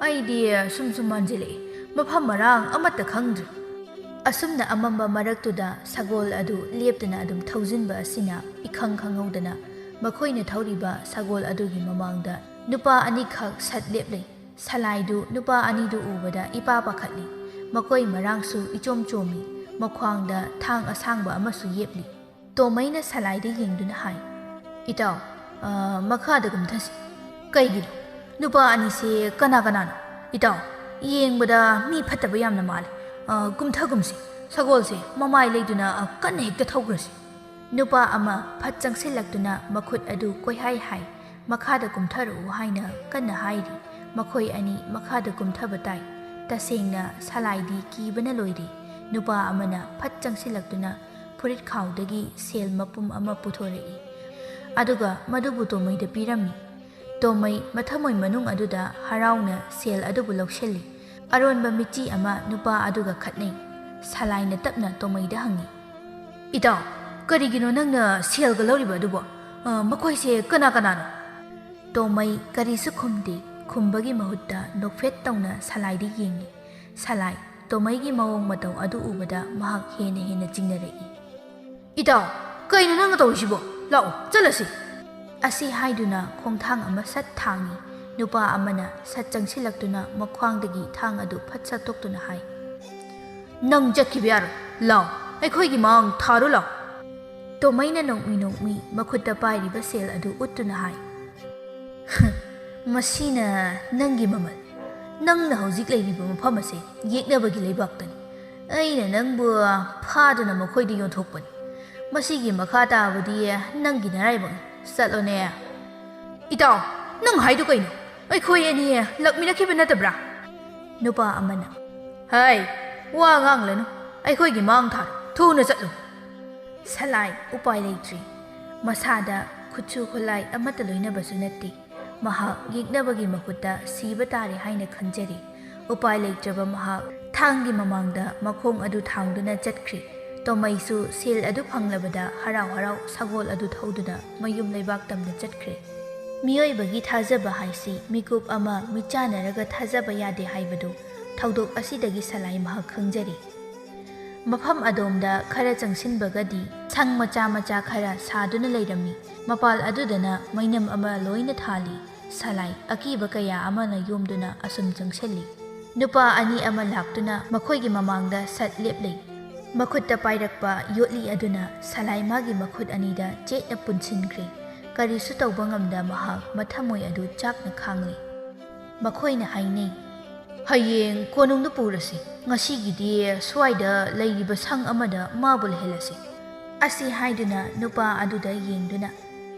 ꯑꯩꯗꯤ ꯁꯨꯝ ꯁꯨꯝ ꯃꯥꯟꯁꯤꯜꯂꯛꯏ, ꯃꯐꯝ ꯃꯔꯥꯡ ꯑꯃꯠꯇ ꯈꯪꯗ꯭ꯔꯦ꯫" ꯑꯁꯨꯝꯅ ꯑꯃꯝꯕ ꯃꯔꯛꯇꯨꯗ ꯁꯒꯣꯜ ꯑꯗꯨ ꯂꯦꯞꯇꯅ ꯑꯗꯨꯝ ꯊꯧꯖꯤꯟꯕ ꯑꯁꯤꯅ ꯏꯈꯪ ꯈꯪꯍꯧꯗꯅ ꯃꯈꯣꯏꯅ ꯊꯧꯔꯤꯕ ꯁꯒꯣꯜ ꯑꯗꯨꯒꯤ ꯃꯃꯥꯡꯗ ꯅꯨꯄꯥ ꯑꯅꯤꯈꯛ ꯁꯠ ꯂꯦꯞꯂꯩ꯫ ꯁꯂꯥꯏꯗꯨ ꯅꯨꯄꯥ ꯑꯅꯤꯗꯨ ꯎꯕꯗ ꯏꯄꯥ ꯄꯥꯈꯠꯂꯤ꯫ ꯃꯈꯣꯏ ꯃꯔꯥꯡꯁꯨ ꯏꯆꯣꯝ ꯆꯣꯝꯃꯤ꯫ ꯃꯈ꯭ꯋꯥꯡꯗ ꯊꯥꯡ ꯑꯁꯥꯡꯕ ꯑꯃꯁꯨ ꯌꯦꯞꯂꯤ꯫ ꯇꯣꯃꯩꯅ ꯁꯂꯥꯏꯗ ꯌꯦꯡꯗꯨꯅ ꯍꯥꯏ, "ꯏꯇꯥꯎ, ꯑ, ꯃꯈꯥꯗ ꯀꯨꯝꯊꯁꯤ꯫" "ꯀꯩꯒꯤꯅꯣ? ꯅꯨꯄꯥ ꯑꯅꯤꯁꯦ ꯀꯅꯥ ꯀꯅꯥꯅꯣ? ꯏꯇꯥꯎ, ꯌꯦꯡꯕꯗ ꯃꯤ ꯐꯠꯇꯕ ꯌꯥꯝꯅ ꯃꯥꯜꯂꯤ꯫ ꯑ, ꯀꯨꯝꯊꯒꯨꯝꯁꯤ꯫ ꯁꯒꯣꯜꯁꯦ ꯃꯃꯥꯏ ꯂꯩꯗꯨꯅ, ꯑ, ꯀꯟꯅ ꯍꯦꯛꯇ ꯊꯧꯈ꯭ꯔꯁꯤ꯫" ꯅꯨꯄꯥ ꯑꯃ ꯐꯠ ꯆꯪꯁꯤꯜꯂꯛꯇꯨꯅ ꯃꯈꯨꯠ ꯑꯗꯨ ꯀꯣꯏꯍꯥꯏ ꯍꯥꯏ, "ꯃꯈꯥꯗ ꯀꯨꯝꯊꯔꯛꯎ" ꯍꯥꯏꯅ ꯀꯟꯅ ꯍꯥꯏꯔꯤ꯫ ꯃꯈꯣꯏ ꯑꯅꯤ ꯃꯈꯥꯗ ꯀꯨꯝꯊꯕ ꯇꯥꯏ꯫ ꯇꯁꯦꯡꯅ ꯁꯂꯥꯏꯗꯤ ꯀꯤꯕꯅ ꯂꯣꯏꯔꯦ꯫ ꯅꯨꯄꯥ ꯑꯃꯅ ꯐꯠ ꯆꯪꯁꯤꯜꯂꯛꯇꯨꯅ ꯐꯨꯔꯤꯠ ꯈꯥꯎꯗꯒꯤ ꯁꯦꯜ ꯃꯄꯨꯝ ꯑꯃ ꯄꯨꯊꯣꯔꯛꯏ꯫ ꯑꯗꯨꯒ ꯃꯗꯨꯕꯨ ꯇꯣꯃꯩꯗ ꯄꯤꯔꯝꯃꯤ꯫ ꯇꯣꯃꯩ ꯃꯊꯃꯣꯏ ꯃꯅꯨꯡ ꯑꯗꯨꯗ ꯍꯔꯥꯎꯅ ꯁꯦꯜ ꯑꯗꯨꯕꯨ ꯂꯧꯁꯤꯜꯂꯤ꯫ ꯑꯔꯣꯟꯕ ꯃꯤꯆꯤ ꯑꯃ ꯅꯨꯄꯥ ꯑꯗꯨꯒ ꯈꯠꯅꯩ꯫ ꯁꯂꯥꯏꯅ ꯇꯞꯅ ꯇꯣꯃꯩꯗ ꯍꯪꯉꯤ, "ꯏꯇꯥꯎ, ꯀꯔꯤꯒꯤꯅꯣ ꯅꯪꯅ ꯁꯦꯜꯒ ꯂꯧꯔꯤꯕ ꯑꯗꯨꯕꯣ? ꯑ, ꯃꯈꯣꯏꯁꯦ ꯀꯅꯥ ꯀꯅꯥꯅꯣ?" ꯇꯣꯃꯩ ꯀꯔꯤꯁꯨ ꯈꯨꯝꯗꯦ꯫ ꯈꯨꯝꯕꯒꯤ ꯃꯍꯨꯠꯇ ꯅꯣꯛꯐꯦꯠ ꯇꯧꯅ ꯁꯂꯥꯏꯗ ꯌꯦꯡꯉꯤ꯫ ꯁꯂꯥꯏ, ꯇꯣꯃꯩꯒꯤ ꯃꯑꯣꯡ ꯃꯇꯧ ꯑꯗꯨ ꯎꯕꯗ ꯃꯍꯥꯛ ꯍꯦꯟꯅ ꯍꯦꯟꯅ ꯆꯤꯡꯅꯔꯛꯏ꯫ "ꯏꯇꯥꯎ, ꯀꯩꯅꯣ ꯅꯪꯅ ꯇꯧꯔꯤꯁꯤꯕꯣ? ꯂꯥꯛꯑꯣ, ꯆꯠꯂꯁꯤ!" ꯑꯁꯤ ꯍꯥꯏꯗꯨꯅ ꯈꯣꯡꯊꯥꯡ ꯑꯃ ꯁꯠ ꯊꯥꯡꯉꯤ꯫ ꯅꯨꯄꯥ ꯑꯃꯅ ꯁꯠ ꯆꯪꯁꯤꯜꯂꯛꯇꯨꯅ ꯃꯈ꯭ꯋꯥꯡꯗꯒꯤ ꯊꯥꯡ ꯑꯗꯨ ꯐꯠ ꯁꯠꯇꯣꯛꯇꯨꯅ ꯍꯥꯏ, "ꯅꯪ ꯆꯠꯈꯤꯕ ꯌꯥꯔꯣꯏ꯫ ꯂꯥꯛꯑꯣ, ꯑꯩꯈꯣꯏꯒꯤ ꯃꯥꯡ ꯊꯥꯔꯨ ꯂꯥꯛꯑꯣ!" ꯇꯣꯃꯩꯅ ꯅꯣꯛꯃꯤ ꯅꯣꯛꯃꯤ ꯃꯈꯨꯠꯇ ꯄꯥꯏꯔꯤꯕ ꯁꯦꯜ ꯑꯗꯨ ꯎꯠꯇꯨꯅ ꯍꯥꯏ, "ꯃꯁꯤꯅ ꯅꯪꯒꯤ ꯃꯃꯜ꯫ ꯅꯪꯅ ꯍꯧꯖꯤꯛ ꯂꯩꯔꯤꯕ ꯃꯐꯝ ꯑꯁꯦ ꯌꯦꯛꯅꯕꯒꯤ ꯂꯩꯕꯥꯛꯇꯅꯤ꯫ ꯑꯩꯅ ꯅꯪꯕꯨ ꯐꯥꯗꯨꯅ ꯃꯈꯣꯏꯗ ꯌꯣꯟꯊꯣꯛꯄꯅꯤ꯫ ꯃꯁꯤꯒꯤ ꯃꯈꯥ ꯇꯥꯕꯗꯤ ꯅꯪꯒꯤ ꯅꯔꯥꯏꯕꯛꯅꯤ꯫ ꯆꯠꯂꯣꯅꯦ!" "ꯏꯇꯥꯎ, ꯅꯪ ꯍꯥꯏꯗꯨ ꯀꯩꯅꯣ? ꯑꯩꯈꯣꯏ ꯑꯅꯤ ꯂꯥꯛꯃꯤꯟꯅꯈꯤꯕ ꯅꯠꯇꯕ꯭ꯔꯥ?" ꯅꯨꯄꯥ ꯑꯃꯅ, "ꯍꯩ, ꯋꯥ ꯉꯥꯡꯂꯅꯨ꯫ ꯑꯩꯈꯣꯏꯒꯤ ꯃꯥꯡ ꯊꯥꯔꯣ꯫ ꯊꯨꯅ ꯆꯠꯂꯨ!" ꯁꯂꯥꯏ ꯎꯄꯥꯏ ꯂꯩꯇ꯭ꯔꯤ꯫ ꯃꯁꯥꯗ ꯈꯨꯠꯁꯨ ꯈꯨꯠꯂꯥꯏ ꯑꯃꯠꯇ ꯂꯣꯏꯅꯕꯁꯨ ꯅꯠꯇꯦ꯫ ꯃꯍꯥꯛ ꯌꯦꯛꯅꯕꯒꯤ ꯃꯈꯨꯠꯇ ꯁꯤꯕ ꯇꯥꯔꯦ ꯍꯥꯏꯅ ꯈꯟꯖꯔꯤ꯫ ꯎꯄꯥꯏ ꯂꯩꯇ꯭ꯔꯕ ꯃꯍꯥꯛ ꯊꯥꯡꯒꯤ ꯃꯃꯥꯡꯗ ꯃꯈꯣꯡ ꯑꯗꯨ ꯊꯥꯡꯗꯨꯅ ꯆꯠꯈ꯭ꯔꯤ꯫ ꯇꯣꯃꯩꯁꯨ ꯁꯦꯜ ꯑꯗꯨ ꯐꯪꯂꯕꯗ ꯍꯔꯥꯎ ꯍꯔꯥꯎ ꯁꯒꯣꯜ ꯑꯗꯨ ꯊꯧꯗꯨꯅ ꯃꯌꯨꯝ ꯂꯩꯕꯥꯛ ꯇꯝꯅ ꯆꯠꯈ꯭ꯔꯦ꯫ ꯃꯤꯑꯣꯏꯕꯒꯤ ꯊꯥꯖꯕ ꯍꯥꯏꯁꯤ ꯃꯤꯀꯨꯞ ꯑꯃ ꯃꯤꯠꯆꯥꯟꯅꯔꯒ ꯊꯥꯖꯕ ꯌꯥꯗꯦ ꯍꯥꯏꯕꯗꯨ ꯊꯧꯗꯣꯛ ꯑꯁꯤꯗꯒꯤ ꯁꯂꯥꯏ ꯃꯍꯥꯛ ꯈꯪꯖꯔꯤ꯫ ꯃꯐꯝ ꯑꯗꯣꯝꯗ ꯈꯔ ꯆꯪꯁꯤꯟꯕꯒꯗꯤ ꯁꯪ ꯃꯆꯥ ꯃꯆꯥ ꯈꯔ ꯁꯥꯗꯨꯅ ꯂꯩꯔꯝꯃꯤ꯫ ꯃꯄꯥꯜ ꯑꯗꯨꯗꯅ ꯃꯩꯅꯝ ꯑꯃ ꯂꯣꯏꯅ ꯊꯥꯜꯂꯤ꯫ ꯁꯂꯥꯏ ꯑꯀꯤꯕ ꯀꯌꯥ ꯑꯃꯅ ꯌꯣꯝꯗꯨꯅ ꯑꯁꯨꯝ ꯆꯪꯁꯤꯜꯂꯤ꯫ ꯅꯨꯄꯥ ꯑꯅꯤ ꯑꯃ ꯂꯥꯛꯇꯨꯅ ꯃꯈꯣꯏꯒꯤ ꯃꯃꯥꯡꯗ ꯁꯠ ꯂꯦꯞꯂꯤ꯫ ꯃꯈꯨꯠꯇ ꯄꯥꯏꯔꯛꯄ ꯌꯣꯠꯂꯤ ꯑꯗꯨꯅ ꯁꯂꯥꯏ ꯃꯥꯒꯤ ꯃꯈꯨꯠ ꯑꯅꯤꯗ ꯆꯦꯠꯅ ꯄꯨꯟꯁꯤꯟꯈ꯭ꯔꯦ꯫ ꯀꯔꯤꯁꯨ ꯇꯧꯕ ꯉꯝꯗ ꯃꯍꯥꯛ ꯃꯊꯃꯣꯏ ꯑꯗꯨ ꯆꯥꯛꯅ ꯈꯥꯡꯂꯤ꯫ ꯃꯈꯣꯏꯅ ꯍꯥꯏꯅꯩ, "ꯍꯌꯦꯡ ꯀꯣꯅꯨꯡꯗ ꯄꯨꯔꯁꯤ꯫ ꯉꯁꯤꯒꯤꯗꯤ ꯁ꯭ꯋꯥꯏꯗ ꯂꯩꯔꯤꯕ ꯁꯪ ꯑꯃꯗ ꯃꯥꯕꯨ ꯂꯩꯍꯜꯂꯁꯤ"꯫ ꯑꯁꯤ ꯍꯥꯏꯗꯨꯅ ꯅꯨꯄꯥ ꯑꯗꯨꯗ ꯌꯦꯡꯗꯨꯅ,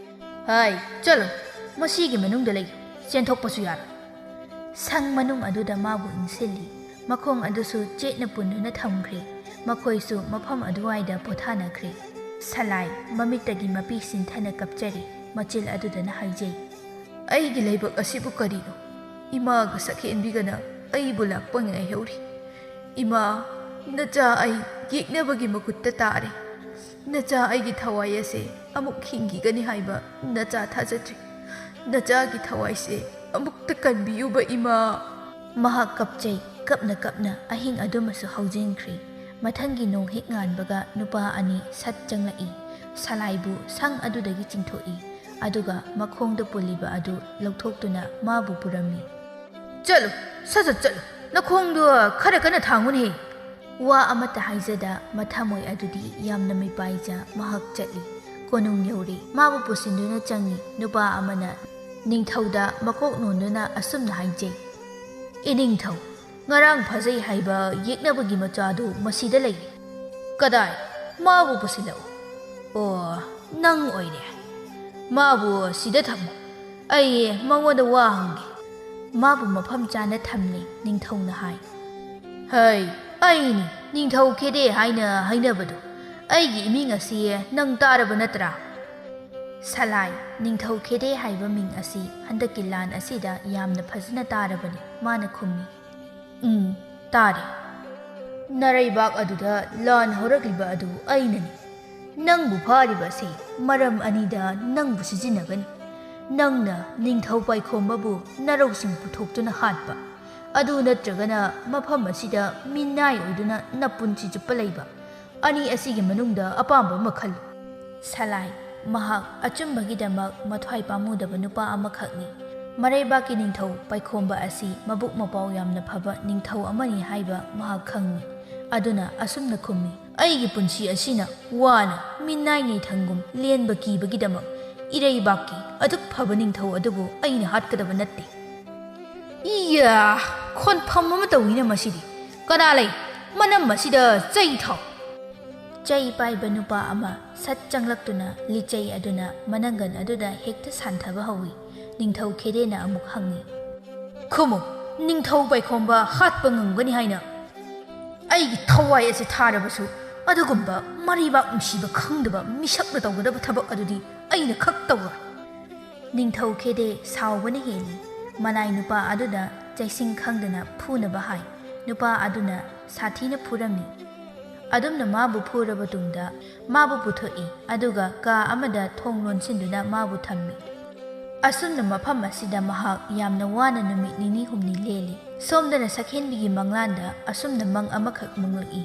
"ꯍꯥꯏ, ꯆꯠꯂꯣ, ꯃꯁꯤꯒꯤ ꯃꯅꯨꯡꯗ ꯂꯩꯌꯨ, ꯆꯦꯟꯊꯣꯛꯄꯁꯨ ꯌꯥꯔꯣꯏ"꯫ ꯁꯪ ꯃꯅꯨꯡ ꯑꯗꯨꯗ ꯃꯥꯕꯨ ꯏꯟꯁꯤꯜꯂꯤ꯫ ꯃꯈꯣꯡ ꯑꯗꯨꯁꯨ ꯆꯦꯠꯅ ꯄꯨꯟꯗꯨꯅ ꯊꯝꯈ꯭ꯔꯦ꯫ ꯃꯈꯣꯏꯁꯨ ꯃꯐꯝ ꯑꯗꯨꯋꯥꯏꯗ ꯄꯣꯊꯥꯅꯈ꯭ꯔꯦ꯫ ꯁꯂꯥꯏ ꯃꯃꯤꯠꯇꯒꯤ ꯃꯄꯤ ꯁꯤꯟꯊꯅ ꯀꯞꯆꯔꯤ꯫ ꯃꯆꯤꯜ ꯑꯗꯨꯗꯅ ꯍꯥꯏꯖꯩ, "ꯑꯩꯒꯤ ꯂꯥꯏꯕꯛ ꯑꯁꯤꯕꯨ ꯀꯔꯤꯅꯣ? ꯏꯃꯥꯒ ꯁꯛꯍꯦꯟꯕꯤꯒꯅ ꯑꯩꯕꯨ ꯂꯥꯛꯄ ꯉꯥꯏꯍꯧꯔꯤ꯫ ꯏꯃꯥ, ꯅꯆꯥ ꯑꯩ ꯌꯦꯛꯅꯕꯒꯤ ꯃꯈꯨꯠꯇ ꯇꯥꯔꯦ꯫ ꯅꯆꯥ ꯑꯩꯒꯤ ꯊꯋꯥꯏ ꯑꯁꯦ ꯑꯃꯨꯛ ꯍꯤꯡꯈꯤꯒꯅꯤ ꯍꯥꯏꯕ ꯅꯆꯥ ꯊꯥꯖꯗ꯭ꯔꯤ꯫ ꯅꯆꯥꯒꯤ ꯊꯋꯥꯏꯁꯦ ꯑꯃꯨꯛꯇ ꯀꯟꯕꯤꯌꯨꯕ, ꯏꯃꯥ!" ꯃꯍꯥꯛ ꯀꯞꯆꯩ꯫ ꯀꯞꯅ ꯀꯞꯅ ꯑꯍꯤꯡ ꯑꯗꯨꯃꯁꯨ ꯍꯧꯖꯤꯟꯈ꯭ꯔꯤ꯫ ꯃꯊꯪꯒꯤ ꯅꯣꯡ ꯍꯦꯛ ꯉꯥꯟꯕꯒ ꯅꯨꯄꯥ ꯑꯅꯤ ꯁꯠ ꯆꯪꯂꯛꯏ꯫ ꯁꯂꯥꯏꯕꯨ ꯁꯪ ꯑꯗꯨꯗꯒꯤ ꯆꯤꯡꯊꯣꯛꯏ꯫ ꯑꯗꯨꯒ ꯃꯈꯣꯡꯗ ꯄꯨꯜꯂꯤꯕ ꯑꯗꯨ ꯂꯧꯊꯣꯛꯇꯨꯅ ꯃꯥꯕꯨ ꯄꯨꯔꯝꯃꯤ꯫ "ꯆꯠꯂꯨ, ꯁꯠ ꯁꯠ ꯆꯠꯂꯨ꯫ ꯅꯈꯣꯡꯗꯨ ꯈꯔ ꯀꯟꯅ ꯊꯥꯡꯉꯨꯅꯦ!" ꯋꯥ ꯑꯃꯠꯇ ꯍꯥꯏꯖꯗ ꯃꯊꯃꯣꯏ ꯑꯗꯨꯗꯤ ꯌꯥꯝꯅ ꯃꯤꯄꯥꯏꯖ ꯃꯍꯥꯛ ꯆꯠꯂꯤ꯫ ꯀꯣꯅꯨꯡ ꯌꯧꯔꯦ꯫ ꯃꯥꯕꯨ ꯄꯨꯁꯤꯟꯗꯨꯅ ꯆꯪꯉꯤ꯫ ꯅꯨꯄꯥ ꯑꯃꯅ ꯅꯤꯡꯊꯧꯗ ꯃꯀꯣꯛ ꯅꯣꯟꯗꯨꯅ ꯑꯁꯨꯝꯅ ꯍꯥꯏꯖꯩ, "ꯏꯅꯤꯡꯊꯧ, ꯉꯔꯥꯡ ꯐꯖꯩ ꯍꯥꯏꯕ ꯌꯦꯛꯅꯕꯒꯤ ꯃꯆꯥꯗꯨ ꯃꯁꯤꯗ ꯂꯩꯔꯦ꯫" "ꯀꯗꯥꯏ? ꯃꯥꯕꯨ ꯄꯨꯁꯤꯜꯂꯛꯎ꯫" "ꯑꯣ, ꯅꯪ ꯑꯣꯏꯔꯦ꯫ ꯃꯥꯕꯨ ꯁꯤꯗ ꯊꯝꯃꯨ꯫ ꯑꯩ ꯃꯉꯣꯟꯗ ꯋꯥ ꯍꯪꯒꯦ꯫" ꯃꯥꯕꯨ ꯃꯐꯝ ꯆꯥꯅ ꯊꯝꯂꯦ꯫ ꯅꯤꯡꯊꯧꯅ ꯍꯥꯏ, "ꯍꯩ, ꯑꯩꯅꯤ ꯅꯤꯡꯊꯧ ꯈꯦꯗꯦ ꯍꯥꯏꯅ ꯍꯥꯏꯅꯕꯗꯨ꯫ ꯑꯩꯒꯤ ꯏꯃꯤꯡ ꯑꯁꯤ ꯅꯪ ꯇꯥꯔꯕ ꯅꯠꯇ꯭ꯔꯥ?" ꯁꯂꯥꯏ, ꯅꯤꯡꯊꯧ ꯈꯦꯗꯦ ꯍꯥꯏꯕ ꯃꯤꯡ ꯑꯁꯤ ꯍꯟꯗꯛꯀꯤ ꯂꯥꯟ ꯑꯁꯤꯗ ꯌꯥꯝꯅ ꯐꯖꯅ ꯇꯥꯔꯕꯅꯤ꯫ ꯃꯥꯅ ꯈꯨꯝꯃꯤ, "ꯎꯝ, ꯇꯥꯔꯦ꯫ ꯅꯔꯩꯕꯥꯛ ꯑꯗꯨꯗ ꯂꯥꯟ ꯍꯧꯔꯛꯂꯤꯕ ꯑꯗꯨ ꯑꯩꯅꯅꯤ꯫ ꯅꯪꯕꯨ ꯐꯥꯔꯤꯕ ꯑꯁꯤ ꯃꯔꯝ ꯑꯅꯤꯗ ꯅꯪꯕꯨ ꯁꯤꯖꯤꯟꯅꯒꯅꯤ꯫ ꯅꯪꯅ ꯅꯤꯡꯊꯧ ꯄꯥꯏꯈꯣꯝꯕꯕꯨ ꯅꯔꯧꯁꯤꯡ ꯄꯨꯊꯣꯛꯇꯨꯅ ꯍꯥꯠꯄ, ꯑꯗꯨ ꯅꯠꯇ꯭ꯔꯒꯅ ꯃꯐꯝ ꯑꯁꯤꯗ ꯃꯤꯅꯥꯏ ꯑꯣꯏꯗꯨꯅ ꯅꯄꯨꯟꯁꯤ ꯆꯨꯞꯄ ꯂꯩꯕ꯫ ꯑꯅꯤ ꯑꯁꯤꯒꯤ ꯃꯅꯨꯡꯗ ꯑꯄꯥꯝꯕ ꯑꯃ ꯈꯜꯂꯨ꯫" ꯁꯂꯥꯏ, ꯃꯍꯥꯛ ꯑꯆꯨꯝꯕꯒꯤꯗꯃꯛ ꯃꯊ꯭ꯋꯥꯏ ꯄꯥꯝꯃꯨꯗꯕ ꯅꯨꯄꯥ ꯑꯃꯈꯛꯅꯤ꯫ ꯃꯔꯩꯕꯥꯛꯀꯤ ꯅꯤꯡꯊꯧ ꯄꯥꯏꯈꯣꯝꯕ ꯑꯁꯤ ꯃꯕꯨꯛ ꯃꯄꯥꯎ ꯌꯥꯝꯅ ꯐꯕ ꯅꯤꯡꯊꯧ ꯑꯃꯅꯤ ꯍꯥꯏꯕ ꯃꯍꯥꯛ ꯈꯪꯏ꯫ ꯑꯗꯨꯅ ꯑꯁꯨꯝꯅ ꯈꯨꯝꯃꯤ, "ꯑꯩꯒꯤ ꯄꯨꯟꯁꯤ ꯑꯁꯤꯅ ꯋꯥꯅ ꯃꯤꯅꯥꯏ ꯅꯩꯊꯪꯒꯨꯝ ꯂꯦꯟꯕ ꯀꯤꯕꯒꯤꯗꯃꯛ ꯏꯔꯩꯕꯥꯛꯀꯤ ꯑꯗꯨꯛ ꯐꯕ ꯅꯤꯡꯊꯧ ꯑꯗꯨꯕꯨ ꯑꯩꯅ ꯍꯥꯠꯀꯗꯕ ꯅꯠꯇꯦ꯫" ꯏꯌꯥ! ꯈꯣꯟꯐꯝ ꯑꯃ ꯇꯧꯏꯅ ꯃꯁꯤꯗꯤ꯫ ꯀꯅꯥ ꯂꯩ? ꯃꯅꯝ ꯑꯁꯤꯗ ꯆꯩ ꯊꯥꯎ꯫ ꯆꯩ ꯄꯥꯏꯕ ꯅꯨꯄꯥ ꯑꯃ ꯁꯠ ꯆꯪꯂꯛꯇꯨꯅ ꯂꯤꯆꯩ ꯑꯗꯨꯅ ꯃꯅꯪꯒꯟ ꯑꯗꯨꯗ ꯍꯦꯛꯇ ꯁꯥꯟꯊꯕ ꯍꯧꯏ꯫ ꯅꯤꯡꯊꯧ ꯈꯦꯗꯦꯅ ꯑꯃꯨꯛ ꯍꯪꯏ, "ꯈꯨꯝꯃꯨ, ꯅꯤꯡꯊꯧ ꯄꯥꯏꯈꯣꯝꯕ ꯍꯥꯠꯄ ꯉꯝꯒꯅꯤ ꯍꯥꯏꯅ?" "ꯑꯩꯒꯤ ꯊꯋꯥꯏ ꯑꯁꯤ ꯊꯥꯔꯕꯁꯨ ꯑꯗꯨꯒꯨꯝꯕ ꯃꯔꯩꯕꯥꯛ ꯅꯨꯡꯁꯤꯕ ꯈꯪꯗꯕ ꯃꯤꯁꯛꯅ ꯇꯧꯒꯗꯕ ꯊꯕꯛ ꯑꯗꯨꯗꯤ ꯑꯩꯅ ꯈꯛ ꯇꯧꯔꯣꯏ꯫ ꯅꯤꯡꯊꯧ ꯈꯦꯗꯦ ꯁꯥꯎꯕꯅ ꯍꯦꯜꯂꯤ꯫ ꯃꯅꯥꯏ ꯅꯨꯄꯥ ꯑꯗꯨꯅ ꯆꯩꯁꯤꯡ ꯈꯪꯗꯅ ꯐꯨꯅꯕ ꯍꯥꯏ꯫ ꯅꯨꯄꯥ ꯑꯗꯨꯅ ꯁꯥꯊꯤꯅ ꯐꯨꯔꯝꯃꯤ꯫ ꯑꯗꯨꯝꯅ ꯃꯥꯕꯨ ꯐꯨꯔꯕ ꯇꯨꯡꯗ ꯃꯥꯕꯨ ꯄꯨꯊꯣꯛꯏ, ꯑꯗꯨꯒ ꯀꯥ ꯑꯃꯗ ꯊꯣꯡ ꯂꯣꯟꯁꯤꯟꯗꯨꯅ ꯃꯥꯕꯨ ꯊꯝꯃꯤ꯫ ꯑꯁꯨꯝꯅ ꯃꯐꯝ ꯑꯁꯤꯗ ꯃꯍꯥꯛ ꯌꯥꯝꯅ ꯋꯥꯅ ꯅꯨꯃꯤꯠ ꯅꯤꯅꯤ ꯍꯨꯝꯅꯤ ꯂꯦꯜꯂꯤ꯫ ꯁꯣꯝꯗꯅ ꯁꯛꯍꯦꯟꯕꯤꯒꯤ ꯃꯪꯂꯥꯟꯗ ꯑꯁꯨꯝꯅ ꯃꯪ ꯑꯃꯈꯛ ꯃꯪꯂꯛꯏ꯫